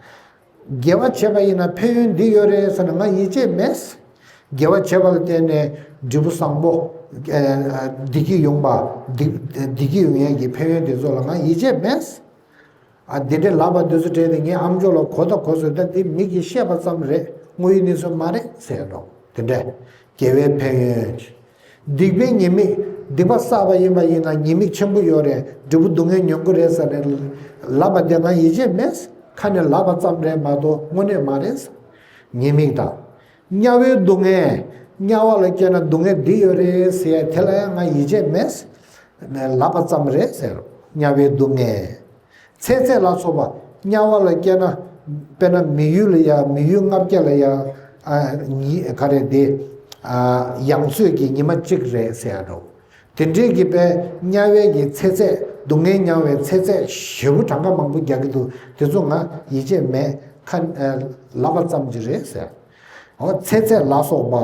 དགེ་བ་བྱས་པ་ཡིན་ན་ཕན་ཡོན་འདི་ཡོད་རེད་ཟེར་ན་ང་ཡིད་ཆེས་མེད། དགེ་བ་བྱས་པ་ལ་བརྟེན་ནས་འབྲས་བུ་བཟང་པོ། ཨ། བདེ་སྐྱིད་ཡོང་བ། བདེ་བདེ་སྐྱིད་ཡོང་ཡས་ཀྱི་ཕན་ཡོན་དེ་ཚོ་ལ་ང་ཡིད་ཆེས་མེད། ཨ། འདི་འདྲའི་ལབ་པ་འདི་ཚོ་དྲན་ཏེ་ངས་ཨམ་ཅོག་ལ་གོ་ད་གོ་ཟེར། ད་འདི་མི་གིས་བཤད་པ་ཙམ་རེད། དངོས་ཡོད་གནས་ཚུལ་མ་རེད་ཟེར་འགྲོ། དེ་འདྲ། དགེ་བའི་ཕན་ཡོན། སྡིག་པའི་ཉེས་དམིགས། སྡིག་པ་བསགས་པ་ཡིན་པ་ཡིན་ན་ཉེས་དམིགས་ཆེན་པོ་ཡོད་རེད། འབྲས་བུ་སྡུག་བསྔལ་མྱོང་གི་རེད་ཟེར་ནས་ལབ་པ་དེ་ང་ཡིད་ཆེས་མེད། ཁ་ནས་ལབ་པ་ཙམ་རེད་མ་གཏོགས་དངོས་གནས་མ་རེད། ཉེས་དམིགས་དང་། དམྱལ་བའི་སྡུག་བསྔལ། དམྱལ་བ་ལ་སྐྱེས་ན་སྡུག་བསྔལ་འདི་ཡོད་རེད་ཟེར་ཡ་དེ་ལ་ཡང་ང་ཡིད་ཆེས་མེད། ལབ་པ་ཙམ་རེད་ཟེར། དམྱལ་བའི་སྡུག་བསྔལ། ཚེ་ཚད་ལ་སོགས་པ། དམྱལ་བ་ལ་སྐྱེས་ན། དཔེར་ན་མི་ཡུལ་ལ་ཡ། མི་ཡུལ་ལྔ་བརྒྱ་ལ་ཡ། ཨ། ཉི། ག་རེ་དེ། ཨ། ཡང་སོས་ཀྱི་ཉི་མ་གཅིག་རེད་ཟེར་ཡ་འགྲོ། དེ་འདྲའི་གི་པའི་དམྱལ་བའི་གི་ཚེ་ཚད། སྡུག་བསྔལ་མྱང་བའི་ཚེ་ཚད་ཞེ་པོ་གྲངས་ཀ་མང་པོ་རྒྱག་གི་འདུག་དེ་ཚོ་ང་ཡིད་ཆེས་མེད། ཁ། ཨ། ལབ་པ་ཙམ་གྱིས་རེད་ཟེར། འོ། ཚེ་ཚད་ལ་སོགས་པ།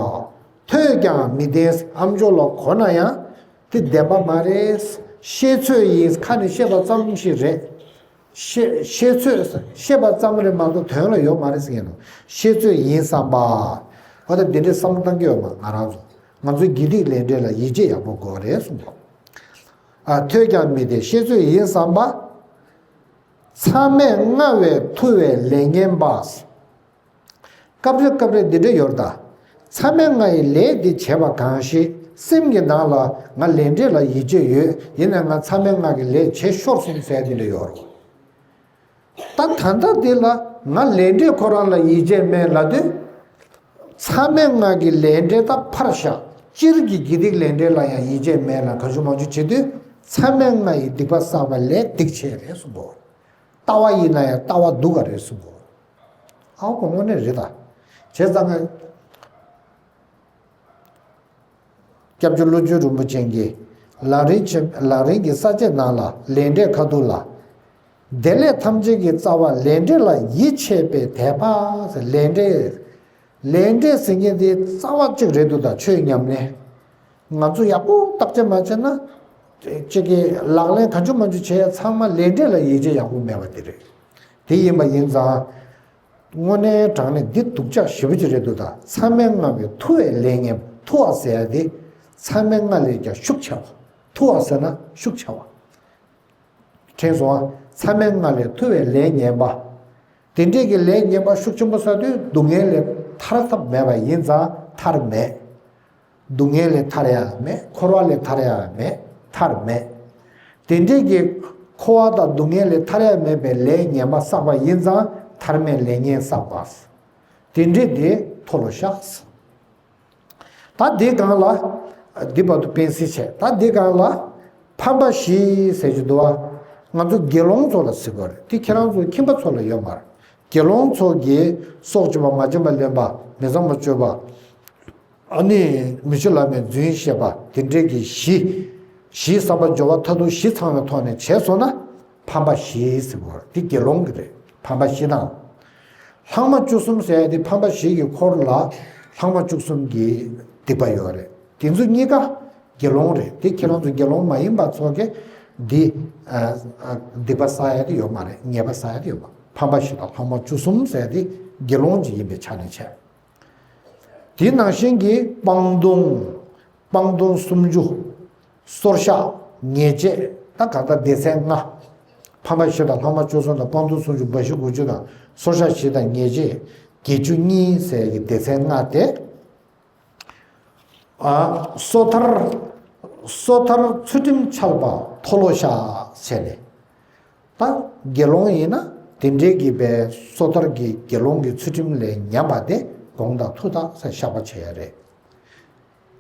ཐོས་ཀྱང་མི་བདེན། ཨམ་ཅོག་ལ་གོ་ན་ཡང་། དེ་བདེན་པ་མ་རེད། བཤད་ཚོད་ཡིན། ཁ་ནས་བཤད་པ་ཙམ་ཞིག་རེད། བཤད་བཤད་ཚོད། བཤད་པ་ཙམ་རེད་མ་གཏོགས་དོན་ལ་ཡོད་མ་རེད་ཟེར་གྱི་འདུག་བཤད་ཚོད་ཡིན་བསམ་པ། འོ་ད་འདི་འདྲའི་བསམ་བློ་བཏང་གི་ཡོད་མ། ང་རང་ཚོ། ང་ཚོའི་དགེ་སྡིག་ལས་འབྲས་ལ་ཡིད་ཆེས་ཡག་པོ་དགོས་རེད་གསུངས་པ། ཨ། ཐོས་ཀྱང་མི་བདེན། བཤད་ཚོད་ཡིན་བསམ་པ། མཚམས་མེད་ལྔ་བའི་ཐུ་བའི་ལས་ངན་པ། སྐབས་རེ་སྐབས་རེ་འདི་འདྲ་ཡོད་ད། མཚམས་མེད་ལྔ་ཡི་ལས་འདི་བྱས་པ་གང་ཞིག་སེམས་ཀྱི་ནང་ལ་ང་ལས་འབྲས་ལ་ཡིད་ཆེས་ཡོད། ཡིན་ནའང་ང་མཚམས་མེད་ལྔ་གི་ལས་བྱས་ཤོར་སོང་ཟེར་འདི་འདྲ་ཡོད་རེད། ད་ད་ལྟ་འདི་ལ་ང་ལས་འབྲས་ཁོ་རང་ལ་ཡིད་ཆེས་མེད་ལབ་དུས། མཚམས་མེད་ལྔ་གི་ལས་འབྲས་ད་ཕར་བཞག་སྤྱིར་གྱི་དགེ་སྡིག་ལས་འབྲས་ལ་ཡང་ཡིད་ཆེས་མེད་ལ་གང་བྱུང་མང་བྱུང་བྱེད་དུས། མཚམས་མེད་ལྔ་ཡི་སྡིག་པ་བསགས་པ་ལས་སྡིག་ཆེ་རེད་གསུངས་གོ། ལྟ་བ་ཡིན་ན་ཡང་ལྟ་བ་སྡུག་ག་རེད་གསུངས་གོ། ཨའོ་གོ། དངོས་གནས་རེད་ད། བྱས་ཙང་ང་། སྐྱབས་རྗེ་བློ་བརྒྱུད་རིན་པོ་ཆེ་གིས་ལམ་རིམ་ཆེན། ལམ་རིམ་གྱི་ས་བཅད་ནང་ལ་ལས་འབྲས་ཁ་ཐུག་ལ། བདེ་ལེགས་ཐམས་ཅད་ཀྱི་རྩ་བ་ལས་འབྲས་ལ་ཡིད་ཆེས་པའི་དད་པ། ལས་འབྲས། ལས་འབྲས་ཟེར་མཁན་དེ་རྩ་བ་གཅིག་རེད་འདུག་ད་ཆོས་ཉམས་ལེན། ང་ཚོ་ཡག་པོ་བརྟག་དཔྱད་མ་བྱས་ན། གཅིག་གིས་ལག་ལེན་གང་བྱུང་མང་བྱུང་བྱས་ཡ་ཚང་མ་ལས་འབྲས་ལ་ཡིད་ཆེས་ཡག་པོ་མེད་པ་དེ་རེད། དེ་ཡིན་པ་ཡིན་ཙང་། དངོས་གནས་དྲང་གནས་འདི་སྡུག་ཅག་ཞེ་པོ་ཅིག་རེད་འདུག་ད་མཚམས་མེད་ལྔ་བའི་ཐུ་བའི་ལས་ངན། ཐུ་བ་ཟེར་ཡ་དེ། མཚམས་མེད་ལྔ་ལས་ཀྱང་ཤུགས་ཆེ་བ། ཐུ་བ་ཟེར་ན་ཤུགས་ཆེ་བ། དྲན་སོང་ཨ། མཚམས་མེད་ལྔ་ལས་ཐུ་བའི་ལས་ངན་པ། དེ་འདྲས་ཀྱི་ལས་ངན་པ་ཤུགས་ཆེན་པོ་བསགས་དུས་སྡུག་བསྔལ་ལས་ཐར་ཐབས་མེད་པ་ཡིན་ཙང་ཐར་མེད། སྡུག་བསྔལ་ལས་ཐར་ཡ་མེད། འཁོར་བ་ལས་ཐར་ཡ་མེད། ཐར་མེད། དེ་འདྲས་ཀྱི་འཁོར་བ་དང་སྡུག་བསྔལ་ལས་ཐར་ཡ་མེད་པའི་ལས་ངན་པ་བསགས་པ་ཡིན་ཙང་ཐར་མེད་ལས་ངན་བསགས་པ། དེ་འདྲས་དེ་མཐོལ་ལོ་བཤགས། ད་འདི་སྒང་ལ། འདི་བར་དུ་སྤེལ་གསལ་བྱས། ད་འདི་སྒང་ལ་ཕམ་པ་བཞི་ཟེར་གྱི་འདུག་བ། ང་ཚོ་དགེ་སློང་ཚོ་ལ་ཟེར་དགོས་རེད། དེ་ཁྱེད་རང་ཚོ་ཁྱིམ་པ་ཚོ་ལ་ཡོད་མ་རེད། དགེ་སློང་ཚོ་གིས་སྲོག་གཅོད་པ། མ་བྱིན་པ་ལེན་པ། མི་ཚངས་པ་སྤྱོད་པ། ཨ་ནི་མི་ཆོས་བླ་མའི་རྫུན་བཤད་པ། དེ་འདྲས་ཀྱི་བཞི། བཞིའི་བསམ་པ་སྦྱོར་བ་མཐར་ཐུག་བཞི་ཚང་བའི་ཐོག་ནས་བྱས་སོང་ན། ཕམ་པ་བཞི་ཟེར་དགོས་རེད། དེ་དགེ་སློང་གི་རེད། ཕམ་པ་བཞི་དང་། ལྷག་མ་བཅུ་གསུམ་ཟེར་ཡ་དེ་ཕམ་པ་བཞི་གི་འཁོར་ལ་ལྷག་མ་བཅུ་གསུམ་གྱི་སྡིག་པ་ཡོད་རེད། དེ་ཚོ་གཉིས་ཀ་དགེ་སློང་རེད། དེ་ཁྱེད་རང་ཚོ་དགེ་སློང་མ་ཡིན་པ་ཚོ་གིས་འདི། ཨ། ཨ། སྡིག་པ་བསགས་ཡ་དེ་ཡོད་མ་རེད། ཉེས་པ་བསགས་ཡ་དེ་ཡོད་མ། ཕམ་པ་བཞི་དང་ལྷག་མ་བཅུ་གསུམ་ཟེར་ཡ་དེ་དགེ་སློང་ཅིག་ཡིན་པའི་ཆ་ནས་བྱས། དེ་ནང་བཞིན་གྱི་སྤང་ལྟུང་། སྤང་ལྟུང་སུམ་ཅུ། སོར་བཤགས། ཉེས་བྱས། ད་གང་ལྟར་སྡེ་ཚན་ལྔ། ཕམ་པ་བཞི་དང་ལྷག་མ་བཅུ་གསུམ་དང་། སྤང་ལྟུང་སུམ་ཅུ། འབའ་ཞིག་དགུ་བཅུ་དང་། སོར་བཤགས་བཞི་དང་། ཉེས་བྱས་བརྒྱད་ཅུ་གཉིས་ཟེར་གྱི་སྡེ་ཚན་ལྔ་དེ། ཨ། སོ་ཐར། སོ་ཐར་ཚུལ་ཁྲིམས་འཆལ་བ་མཐོལ་ལོ་བཤགས་བྱས་ནས། ད་དགེ་སློང་ཡིན་ན་དེ་འདྲའི་གི་པའི་སོ་ཐར་གྱི་དགེ་སློང་གི་ཚུལ་ཁྲིམས་ལས་ཉམས་པ་དེ་དགོངས་དག་ཐུགས་དག་ས་བཤགས་པ་བྱེད་ཡ་རེད།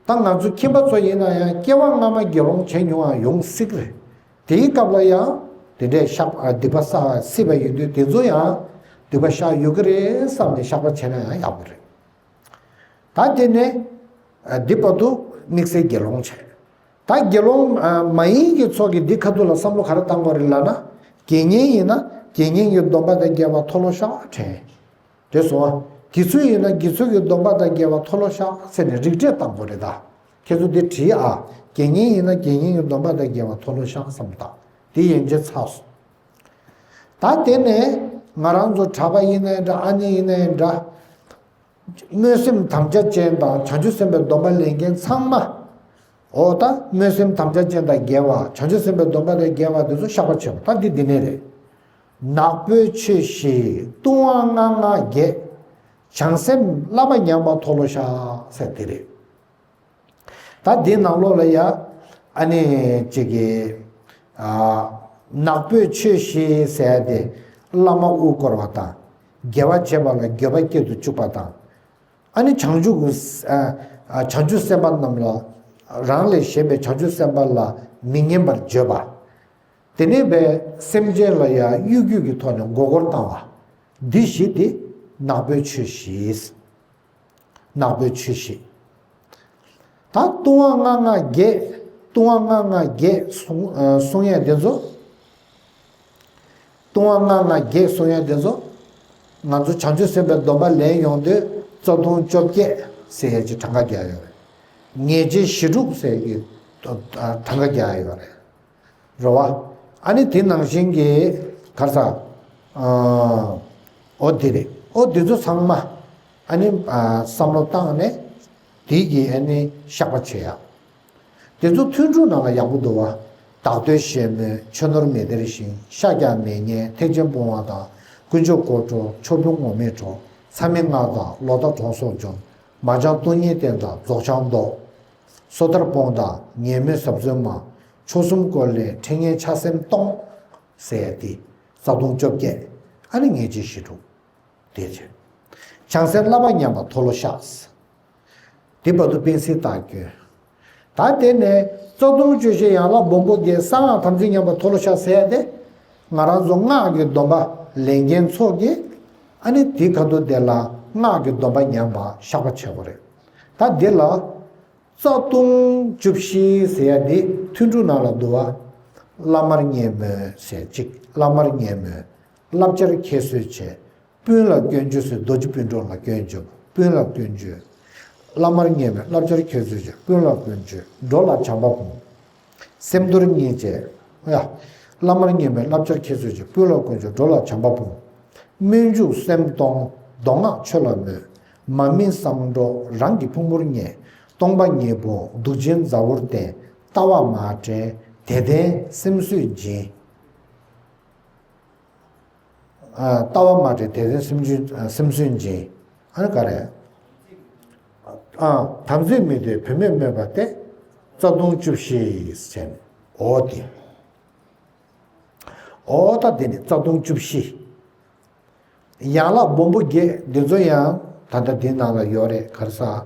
ད་ང་ཚོ་ཁྱིམ་པ་ཚོ་ཡིན་ན་ཡང་སྐྱེ་བ་སྔ་མ་དགེ་སློང་བྱས་མྱོང་བ་ཡོང་སྲིད་རེད། དེའི་སྐབས་ལ་ཡང་དེ་འདྲའི་བཤགས། ཨ། སྡིག་པ་བསགས་སྲིད་པ་ཡིན་དུས། དེ་ཚོ་ཡང་སྡིག་པ་བཤགས་ཡོད་ཀྱི་རེད་བསམ་ནས་བཤགས་པ་བྱས་ན་ཡང་ཡག་པོ་རེད། ད་དེ་ནས། ཨ། འདི་བར་དུ་དམིགས་བསལ་དགེ་སློང་བྱས། ད་དགེ་སློང་མ་ཡིན་གྱི་ཚོགས་ཀྱིས་འདི་ཁ་ཐུག་ལ་བསམ་བློ་ག་རེ་བཏང་དགོས་རེད་ལབ་ན། དགེ་བསྙེན་ཡིན་ན་དགེ་བསྙེན་གྱི་སྡོམ་པ་དང་འགལ་བ་མཐོལ་ལོ་བཤགས་དྲན། དེ་སོང་བ། དགེ་ཚུལ་ཡིན་ན་དགེ་ཚུལ་གྱི་སྡོམ་པ་དང་འགལ་བ་མཐོལ་ལོ་བཤགས་ཟེར་ནས་རིགས་འགྲེ་བཏང་དགོས་རེད་ད། ཁྱེད་ཚོ་འདི་བྲིས་ཨ། དགེ་བསྙེན་ཡིན་ན་དགེ་བསྙེན་གྱི་སྡོམ་པ་དང་འགལ་བ་མཐོལ་ལོ་བཤགས་བསམ་བཏང་། དེ་ཡན་ཆད་ཚར་སོང་། ད་དེ་ནས་ང་རང་ཚོ་གྲྭ་པ་ཡིན་ནའི་འདྲ། ཨ་ནི་ཡིན་ནའི་འདྲ། སྨོན་སེམས་དམ་བཅའ་ཅན་དང་བྱང་ཆུབ་སེམས་དཔའི་སྡོམ་པ་ལེན་མཁན་ཚང་མ། འོ་ད་སྨོན་སེམས་དམ་བཅའ་ཅན་དང་འགལ་བ། བྱང་ཆུབ་སེམས་དཔའི་སྡོམ་པ་དང་འགལ་བ་དེ་ཚོ་བཤགས་པ་བྱེད་པ། ད་འདི་འདི་ནས་རེད། ནག་པོའི་ཆོས་བཞི། ལྟུང་བ་ལྔ་ལྔ་བརྒྱད། བྱང་སེམས་བསླབ་པ་ཉམས་པ་མཐོལ་ལོ་བཤགས་ཟེར་དེ་རེད། ད་འདིའི་ནང་ལོགས་ལ་ཡ། ཨ་ནི་ཅིག་གི། ཨ། ནག་པོའི་ཆོས་བཞི་ཟེར་ཏེ་བླ་མ་དབུ་བསྐོར་བ་དང་། དགེ་བ་བྱེད་པ་ལ་འགྱོད་པ་སྐྱེ་དུ་བཅུག་པ་དང་། ཨ་ནི་བྱང་ཆུབ་ཀྱི། ཨ། བྱང་ཆུབ་སེམས་དཔའ་རྣམས་ལ། རང་ལས་གཞན་པའི་བྱང་ཆུབ་སེམས་དཔའ་ལ་མི་སྙན་པར་བརྗོད་པ། དེ་ནས་པའི་སེམས་ཅན་ལ་ཡང་གཡོ་སྒྱུ་གི་ཐོག་ནས་མགོ་སྐོར་བཏང་བ། འདི་བཞི་དེ་ནག་པོའི་ཆོས་བཞི། ནག་པོའི་ཆོས་བཞི། ད་ལྟུང་བ་ལྔ་ལྔ་བརྒྱད། ལྟུང་བ་ལྔ་ལྔ་བརྒྱད་གསུང་། ཨ། གསུང་ཡས་དེ་ཚོ། ལྟུང་བ་ལྔ་ལྔ་བརྒྱད་གསུང་ཡས་དེ་ཚོ། ང་ཚོ་བྱང་ཆུབ་སེམས་དཔའི་སྡོམ་པ་ལེན་ཡོང་དུས་རྩ་ལྟུང་བཅོ་བརྒྱད་ཟེར་ཡས་ཀྱི་གྲངས་ཀ་རྒྱག་ཡོད་རེད། ཉེས་བྱས་བཞི་དྲུག་ཟེར་ཡས་ཀྱི་གྲངས་ཀ་རྒྱག་ཡོད་རེད། རེད་བ། ཨ་ནི་དེ་ནང་བཞིན་གྱི་ག་རེ་ཟ། ཨ། འོ་དེ་རེད། འོ་དེ་ཚོ་ཚང་མ། ཨ་ནི། ཨ། བསམ་བློ་བཏང་ནས་དེ་གི་ཨ་ནི་བཤགས་པ་བྱེད་ཡ། དེ་ཚོ་ཐུན་དྲུག་ནང་ལ་ཡག་པོ་འདུག་བ། བདག་བསྟོད་གཞན་སྨོད། ཆོས་ནོར་མི་སྟེར་ཞིང་། ཤཱཀྱ་མི་བསྙེན། ཐེག་ཆེན་སྤོང་བ་དང་། དཀོན་མཆོག་དཀོར་སྤྲོད། ཆོས་ཕུང་ངོ་མས་འཕྲོག །མཚམས་མེད་སྔགས་དང་ལོག་ལྟ་གྲོང་སོགས་འཇོམས། མ་བྱང་སྟོང་ཉིད་བསྟན་དང་རྫོགས་བྱང་བཟློག །སོ་ཐར་སྤོང་དང་ཉེས་སྨོད་ཟབ་གསོལ་མ། ཆོས་གསུམ་སྐོར་ལས་ཕྲེང་ངེ་ཕྱག་སེམས་སྟོང་། ཟེར་ཏེ། རྩ་ལྟུང་བཅོ་བརྒྱད། ཨ་ནི་ཉེས་བྱས་བཞི་དྲུག་དེ་བྱས། བྱང་སེམས་བསླབ་པ་ཉམས་པ་མཐོལ་ལོ་བཤགས། དེ་བར་དུ་སྤེལ་གསལ་བཏང་སྐྱོན། ད་དེ་ནས་རྩ་ལྟུང་བཅུ་བཞི། ཡན་ལག་སྦོམ་པོ་བརྒྱད། གསང་སྔགས་དམ་ཚིག་ཉམས་པ་མཐོལ་ལོ་བཤགས་ཟེར་ཡ་དེ། ང་རང་ཚོ་སྔགས་ཀྱི་སྡོམ་པ་ལེན་མཁན་ཚོ་གིས། ཨ་ནི་དེ་ཁ་ཐུག་དེ་ལ་སྔགས་ཀྱི་སྡོམ་པ་ཉམས་པ་བཤགས་པ་བྱེད་དགོས་རེད། ད་འདི་ལ། རྩ་ལྟུང་བཅུ་བཞི་ཟེར་ཡ་འདི་ཐུན་དྲུག་ནང་ལ་འདུ་བ། བླ་མར་མཉེས་སྨོད་ཟེར་གཅིག་བླ་མར་མཉེས་སྨོད། བསླབ་བྱར་ཁྱད་གསོད་བྱེད། སྤུན་ལ་སྐྱོན་བརྗོད་ཟེར། རྡོ་རྗེ་སྤུན་གྲོགས་ལ་སྐྱོན་བརྗོད། སྤུན་ལ་སྐྱོན་བརྗོད། བླ་མར་མཉེས་སྨོད། བསླབ་བྱར་ཁྱད་གསོད་བྱེད། སྤུན་ལ་སྐྱོན་བརྗོད། འགྲོ་ལ་བྱམས་པ་སྤོང་། སེམས་དོར་གཉིས་བྱེད། ཡ། བླ་མར་མཉེས་སྨོད། བསླབ་བྱར་ཁྱད་གསོད་བྱེད། སྤུན་ལ་སྐྱོན་བརྗོད། འགྲོ་ལ་བྱམས་པ་སྤོང་། སྨོན་འཇུག་སེམས་གཏོང་། མདོ་སྔགས་ཆོས་ལ་སྨོད། མ་སྨིན་བསམ་འགྲོ་རང་གི་ཕུང་པོར་ངེས། སྟོང་པ་ཉིད་སྤོང་། གདུག་ཅན་མཛའ་བོར་བསྟེན། ལྟ་བ་མ་དྲན་དད་ལྡན་སེམས་བཟོད་སྦྱིན། ཨ། ལྟ་བ་མ་དྲན་དད་ལྡན་སེམས་བཟོད། སེམས་བཟོད་སྦྱིན། ཨ་ནི་ག་རེ། ཨ། དམ་ཚིག་མི་འདོད་བུད་མེད་སྨོད་པ་སྟེ། རྩ་ལྟུང་བཅུ་བཞི་ཟེར་ནས། འོ་དེ། འོ་ད་དེ་ནི་རྩ་ལྟུང་བཅུ་བཞི། ཡན་ལག་སྦོམ་པོ་བརྒྱད་འདི་ཚོ་ཡང་ ད་ལྟ་འདི་ནང་ལ་ཡོད་རེད། ག་རེ་ཟ། ཨ།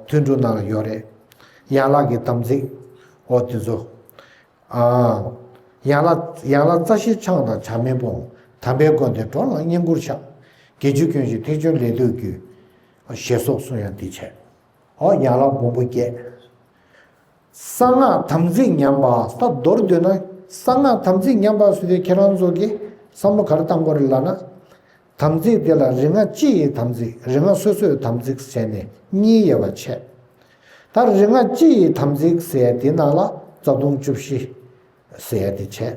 ཐུན་དྲུག་ནང་ལ་ཡོད་རེད། ཡན་ལག་གི་དམ་ཚིག་འོ་དེ་ཚོ། ཨ། ཡན་ལག་ཡན་ལག་རྩ་བཞི་འཆང་དང་བྱ་མིན་སྤོང་། དམ་པའི་དགོན་སྡེ་འགྲོ་ལ་བསྙེན་བཀུར་བྱ། དགེ་བཅུ་ཀུན་ཞིག་ཐེག་ཆུང་ལས་སྡུག་རྒྱུ། ཞེས་སོགས་གསུངས་ཡང་འདི་བྱས། ཨོ་ཡན་ལག་སྦོམ་པོ་བརྒྱད། གསང་སྔགས་དམ་ཚིག་ཉམས་པ། ད་མདོར་བསྡུས་ན་གསང་སྔགས་དམ་ཚིག་ཉམས་པ་ཟེར་དུས་ཁྱེད་རང་ཚོ་གིས་བསམ་བློ་ག་རེ་བཏང་དགོས་རེད་ལབ་ན། དམ་ཚིག་དེ་ལ་རིག་སྔགས་སྤྱི་ཡི་དམ་ཚིག་རིག་སྔགས་སོ་སོའི་དམ་ཚིག་ཟེར་ནས་གཉིས་ཡོད་པ་བྱས། ད་རིག་སྔགས་སྤྱི་ཡི་དམ་ཚིག་ཟེར་དེ་ནང་ལ་རྩ་ལྟུང་བཅུ་བཞི་ཟེར་དེ་བྱས།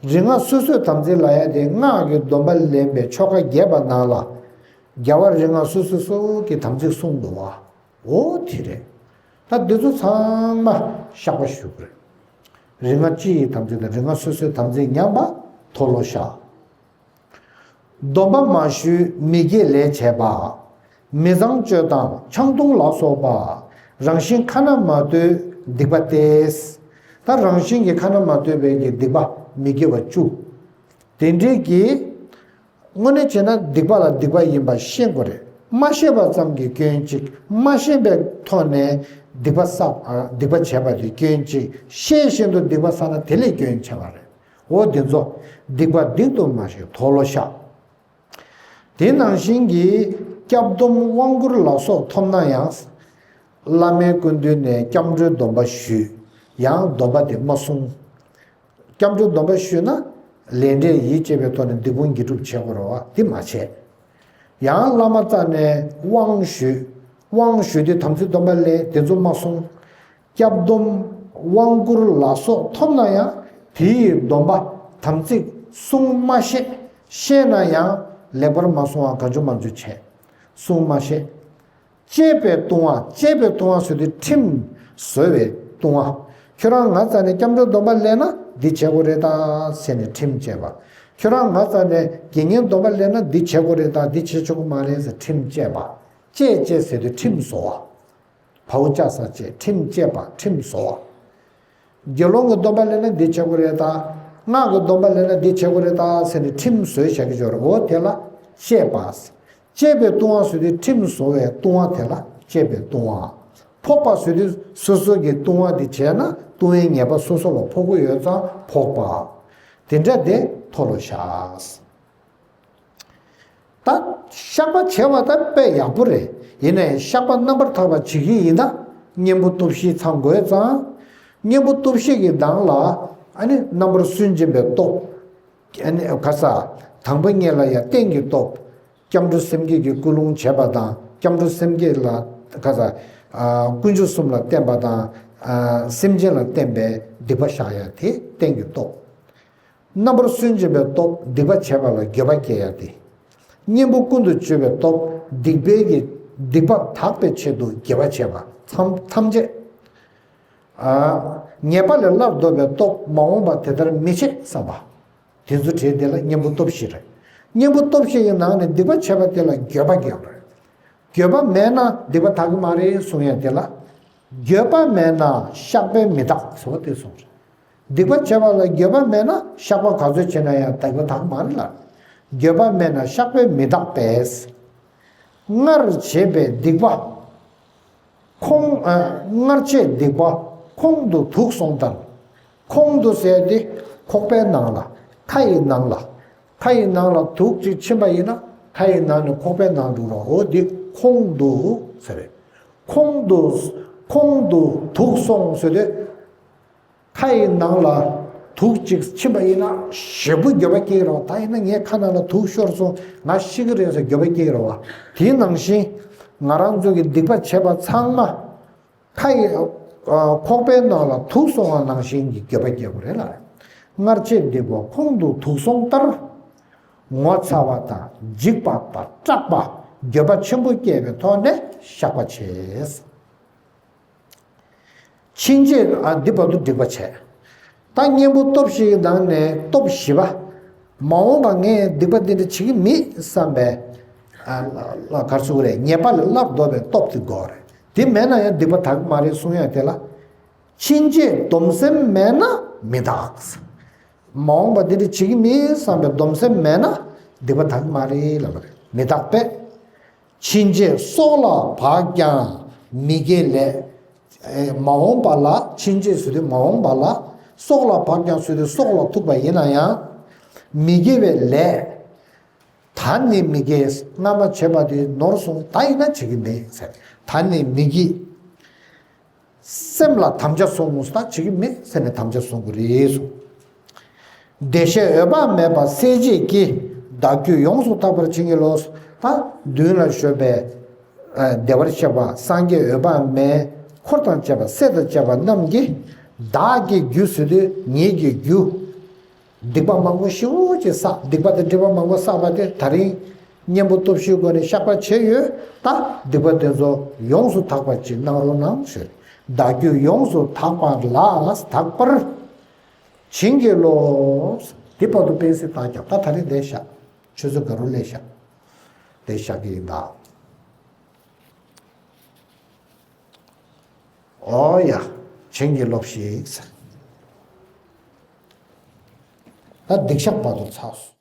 རིག་སྔགས་སོ་སོའི་དམ་ཚིག་ལབ་ཡ་དེ་སྔགས་ཀྱི་སྡོམ་པ་ལེན་པའི་ཆོ་ག་རྒྱས་པ་ནང་ལ་རྒྱལ་བ་རིག་སྔགས་སོ་སོ་སོ་གི་དམ་ཚིག་གསུངས་འདུག་བ། འོ་དེ་རེད། ད་འདི་ཚོ་ཚང་མ་བཤགས་པ་ཞུ་དགོས་རེད། རིག་སྔགས་སྤྱི་ཡི་དམ་ཚིག་དང་རིག་སྔགས་སོ་སོའི་དམ་ཚིག་ཉམས་པ་མཐོལ་ལོ་བཤགས། སྡོམ་པ་མ་ཞུས་མི་དགེ་ལས་བྱས་པ། མི་ཚངས་སྤྱོད་དང་ཆང་འཐུང་ལ་སོགས་པ། རང་བཞིན་ཁ་ན་མ་ལྟོས་སྡིག་པ་སྟེ། ད་རང་བཞིན་གྱི་ཁ་ན་མ་ལྟོས་པའི་གི་སྡིག་པ་མི་དགེ་བ་བཅུ། དེ་འདྲའི་གི། དངོས་གནས་བྱས་ན་སྡིག་པ་ལ་སྡིག་པ་ཡིན་པ་ཤེས་དགོས་རེད། མ་ཤེས་པ་ཙམ་གྱིས་སྐྱོན་གཅིག་མ་ཤེས་པའི་ཐོག་ནས་སྡིག་པ་བསགས། ཨ། སྡིག་པ་བྱས་པ་དེ་སྐྱོན་གཅིག་ཤེས་བཞིན་དུ་སྡིག་པ་བསགས་ན་དེ་ལས་སྐྱོན་ཆེ་བ་རེད། འོ་དེ་ཚོ་སྡིག་པ་སྡིག་ཏུ་མ་ཤེས་མཐོལ་ལོ་བཤགས། དེ་ནང་བཞིན་གྱི་སྐྱབས་སྡོམ་དབང་བསྐུར་ལ་སོགས་ཐོབ་ན་ཡང་། བླ་མའི་སྐུ་མདུན་ནས་སྐྱབས་འགྲོའི་སྡོམ་པ་ཞུས་ཡང་སྡོམ་པ་དེ་མ་བསྲུང་། སྐྱབས་འགྲོའི་སྡོམ་པ་ཞུས་ན་ལས་འབྲས་ཡིད་ཆེས་པའི་ཐོག་ནས་སྡིག་སྤོང་དགེ་སྒྲུབ་བྱེད་དགོས་རེད་བ། དེ་མ་བྱས། ཡང་བླ་མ་རྩ་ནས་དབང་ཞུས། དབང་ཞུས་ཏེ་དམ་ཚིག་སྡོམ་པ་ལེན་དེ་ཚོ་མ་བསྲུང་། སྐྱབས་སྡོམ་དབང་བསྐུར་ལ་སོགས་ཐོབ་ན་ཡང་དེ་ཡི་སྡོམ་པ་དམ་ཚིག་བསྲུང་མ་ཤེས། ཤེས་ན་ཡང་ལེགས་པར་མ་བསྲུང་བ་གང་བྱུང་མང་བྱུང་བྱས། བསྲུང་མ་ཤེས། བཅས་པའི་ལྟུང་བ། བཅས་པའི་ལྟུང་བ་ཟེར་དུས་ཁྲིམས་བཟོ་བའི་ལྟུང་བ། ཁྱོད་རང་ང་རྩ་ནས་སྐྱབས་འགྲོའི་སྡོམ་པ་ལེན་ན་འདི་བྱེད་དགོས་རེད་ད་ཟེར་ནས་ཁྲིམས་བཅས་པ། ཁྱོད་རང་ང་རྩ་ནས་དགེ་བསྙེན་སྡོམ་པ་ལེན་ན་འདི་བྱེད་དགོས་རེད་ད་འདི་བྱེད་ཆོག་གི་མ་རེད་ཟེར་ཁྲིམས་བཅས་པ། བཅས་བཅས་ཟེར་དུས་ཁྲིམས་བཟོ་བ། བའོ་ཅ་ས་བཅས། ཁྲིམས་བཅས་པ། ཁྲིམས་བཟོ་བ། དགེ་སློང་གི་སྡོམ་པ་ལེན་ན་འདི་བྱེད་དགོས་རེད་ད། སྔགས་ཀྱི་སྡོམ་པ་ལེན་ན་འདི་བྱེད་དགོས་རེད་ད་ཟེར་ནས་ཁྲིམས་བཟོས་བཞག་གི་ཡོད་རེད། འོ་དེ་ལ་བཅས་པ། བཅས་པའི་ལྟུང་བ་ཟེར་དུས་ཁྲིམས་བཟོ་བའི་ལྟུང་བ་དེ་ལ་བཅས་པའི་ལྟུང་བ། ཕོག་པ་ཟེར་དུས་སོ་སོ་གི་ལྟུང་བ་འདི་བྱས་ན་ལྟུང་བའི་ཉེས་པ་སོ་སོ་ལ་ཕོག་གི་ཡོད་ཙང་ཕོག་པ། དེ་འདྲ་དེ་མཐོལ་ལོ་བཤགས། ད་བཤགས་པ་བྱས་པ་ད་དཔེ་ཡག་པོ་རེད། ཡིན་ནའི་བཤགས་པ་རྣམ་པར་དག་པ་བྱེད་ཀྱི་ཡིན་ན་གཉེན་པོ་སྟོབས་བཞི་ཚང་དགོས་ཙང་། གཉེན་པོ་སྟོབས་བཞི་གི་ནང་ལ་ཨ་ནི་རྣམ་པར་སུན་འབྱིན་པའི་སྟོབས། ཨ་ནི་ག་ས། དང་པོ་ཉིད་ལ་ཡང་རྟེན་གྱི་སྟོབས། སྐྱབས་འགྲོ་སེམས་བསྐྱེད་ཀྱི་ཀུན་སློང་བྱེད་པ་དང་སྐྱབས་འགྲོ་སེམས་བསྐྱེད་ལ་ག་ས། ཨ། ཀུན་སྤྱོད་གསུམ་ལ་བརྟེན་པ་དང་། ཨ། སེམས་ཅན་ལ་བརྟེན་པའི་སྡིག་པ་བཤགས་ཡ་དེ་རྟེན་གྱི་སྟོབས། རྣམ་པར་སུན་འབྱིན་པའི་སྟོབས་སྡིག་པ་བྱས་པ་ལ་འགྱོད་པ་སྐྱེ་ཡ་སྟེ། གཉེན་པོ་ཀུན་ཏུ་སྤྱོད་པའི་སྟོབས་སྡིག་པའི་གི་སྡིག་པ་དག་པའི་ཆེད་དུ་དགེ་བ་བྱས་པ་ཐམས་ཐམས་ཅད། ཨ། ཉེས་པ་ལས་སླར་ལྡོག་པའི་སྟོབས་མ་འོངས་པ་དེ་ལྟར་མི་བྱེད་བསམ་པ། དེ་ཚོ་བྲལ་དེ་ལ་གཉེན་པོ་སྟོབས་བཞི་རེད། གཉེན་པོ་སྟོབས་བཞི་ཡི་ནང་ནས་སྡིག་པ་བྱས་པ་དེ་ལ་འགྱོད་པ་སྐྱེ་དགོས་རེད། འགྱོད་པ་མེད་ན་སྡིག་པ་དག་གི་མ་རེད་གསུང་ཡ་དེ་ལ། འགྱོད་པ་མེད་ན་བཤགས་པས་མི་དག་ཟེར་བ་དེ་གསུངས་རེད། སྡིག་པ་བྱས་པ་ལ་འགྱོད་པ་མེད་ན་བཤགས་པ་ག་ཚོད་བྱས་ན་ཡང་སྡིག་པ་དག་གི་མ་རེད་ལ། འགྱོད་པ་མེད་ན་བཤགས་པས་མི་དག་པས། སྔར་བྱས་པའི་སྡིག་པ། ཁོང་། ཨ། སྔར་བྱས་སྡིག་པ་ཁོང་དུ་དུག་སོང་ལྟར། ཁོང་དུ་ཟེར་ཏེ་ཁོག་པའི་ནང་ལ། ཁ་ཡི་ནང་ལ། ཁ་ཡི་ནང་ལ་དུག་ཅིག་ཕྱིན་པ་ཡིན་ན་ཁ་ཡི་ནང་ནས་ཁོག་པའི་ནང་འགྲོ་རོགས། འོ་འདི་ཁོང་དུ་ཟེར་རེད། ཁོང་དུ། ཁོང་དུ་དུག་སོང་ཟེར་ཏེ། ཁ་ཡི་ནང་ལ་དུག་ཅིག་ཕྱིན་པ་ཡིན་ན་ཞེ་པོ་འགྱོད་པ་སྐྱེ་གི་རེད་བ། ད་ཡིན་ན་ངའི་ཁ་ནང་ལ་དུག་ཤོར་སོང་། ང་ཤི་གི་རེད་ཟེར་འགྱོད་པ་སྐྱེ་གི་རེད་བ། དེའི་ནང་བཞིན་ང་རང་ཚོ་གི་སྡིག་པ་བྱས་པ་ཚང་མ་ཁ་ཡི། ཨ། ཁོག་པའི་ནང་ལ་དུག་སོང་བ་ནང་བཞིན་གྱི་འགྱོད་པ་སྐྱེ་དགོས་རེད་ལ། སྔར་བྱས་སྡིག་པ་ཁོང་དུ་དུག་སོང་ལྟར། ངོ་ཚ་བ་དང་འཇིགས་པ་དང་སྐྲག་པ་འགྱོད་པ་ཆེན་པོ་སྐྱེས་པའི་ཐོག་ནས་བཤགས་པ་བྱས། ཕྱིན་ཆད། ཨ། འདི་བར་དུ་སྡིག་པ་བྱས། ད་གཉེན་པོ་སྟོབས་བཞིའི་ནང་ནས་སྟོབས་བཞི་པ། མ་འོངས་པ་ངས་སྡིག་པ་འདི་འདྲ་བྱེད་ཀྱི་མེད་བསམ་པའི། ཨ། ལ་ལ་གར་ཚུགས་རེད། ཉེས་པ་ལས་སླར་ལྡོག་པའི་སྟོབས་དེ་དགོས་རེད། དེ་མེད་ན་ཡང་སྡིག་པ་དག་གི་མ་རེད་གསུང་ཡ་དེ་ལ། ཕྱིན་ཆད་སྡོམ་སེམས་མེད་ན་མི་དག། མ་འོངས་པ་འདི་འདྲ་བྱེད་ཀྱི་མེད་བསམ་པའི་སྡོམ་སེམས་མེད་ན་སྡིག་པ་དག་གི་མ་རེད་ལབ་པ་རེད། མི་དག་པས། ཕྱིན་ཆད་སྲོག་ལ་བབ་ཀྱང་མི་དགེ་ལས། ཨེ། མ་འོངས་པ་ལ། ཕྱིན་ཆད་ཟེར་དུས་མ་འོངས་པ་ལ། སྲོག་ལ་བབ་ཀྱང་ཟེར་དུས་སྲོག་ལ་ཐུག་པ་ཡིན་ན་ཡང་། མི་དགེ་བའི་ལས། ད་ནི་མི་དགེ། སྔ་མ་བྱས་པ་དེ་ནོར་སོང་། ད་ཡིན་ན་བྱེད་ཀྱི་མེད་ཟེར། ད་ནི་མི་དགེ། སེམས་ལ་དམ་བཅའ་བཟུང་། ད་བྱེད་ཀྱི་མེད་ཟེར་ནས་དམ་བཅའ་བཟུང་གི་རེད་གསུངས། བདེ་གཤེགས་འོད་དཔག་མེད་པ་སྲས་བཅས་ཀྱིས། བདག་རྒྱུད་ཡོངས་སུ་དག་པར་བྱིན་གྱིས་རློབས། ད་མདུན་ལ་བཞུགས་པའི་ཨ་བདེ་བར་གཤེགས་པ་སངས་རྒྱས་འོད་དཔག་མེད། འཁོར་དང་བཅས་པ་སྲས་དང་བཅས་པ་རྣམས་ཀྱིས། བདག་གི་རྒྱུད་ཟེར་དུས་ངེད་ཀྱི་རྒྱུད། སྡིག་པ་མང་པོ་ཞེ་པོ་ཅིག་བསགས། སྡིག་པ་དང་སྒྲིབ་པ་མང་པོ་བསགས་པ་དེ་ད་རིང་གཉེན་པོ་སྟོབས་བཞིའི་སྒོ་ནས་བཤགས་པ་བྱས་ཡོད། ད་སྡིག་པ་དེ་ཚོ་ཡོངས་སུ་དག་པ་ཅིག་གནང་རོགས་གནང་ཞུ། བདག་རྒྱུད་ཡོངས་སུ་དག་པ་ལ། དག་པར་བྱིན་གྱིས་རློབས། འདི་བར་དུ་སྤེལ་གཟིགས་བཏང་ཀྱང་། ད་ད་རིང་འདིར་བཞག་ཆུ་ཚོད་ག་རུ་ལས་བཞག་དེ་བཞག་གི་ཡིན་ད། ཨོ་ཡ། བྱིན་གྱིས་རློབས་ཤིག་ཟེར། ད་སྡིག་བཤགས་བར་དུ་ཚར་སོང་།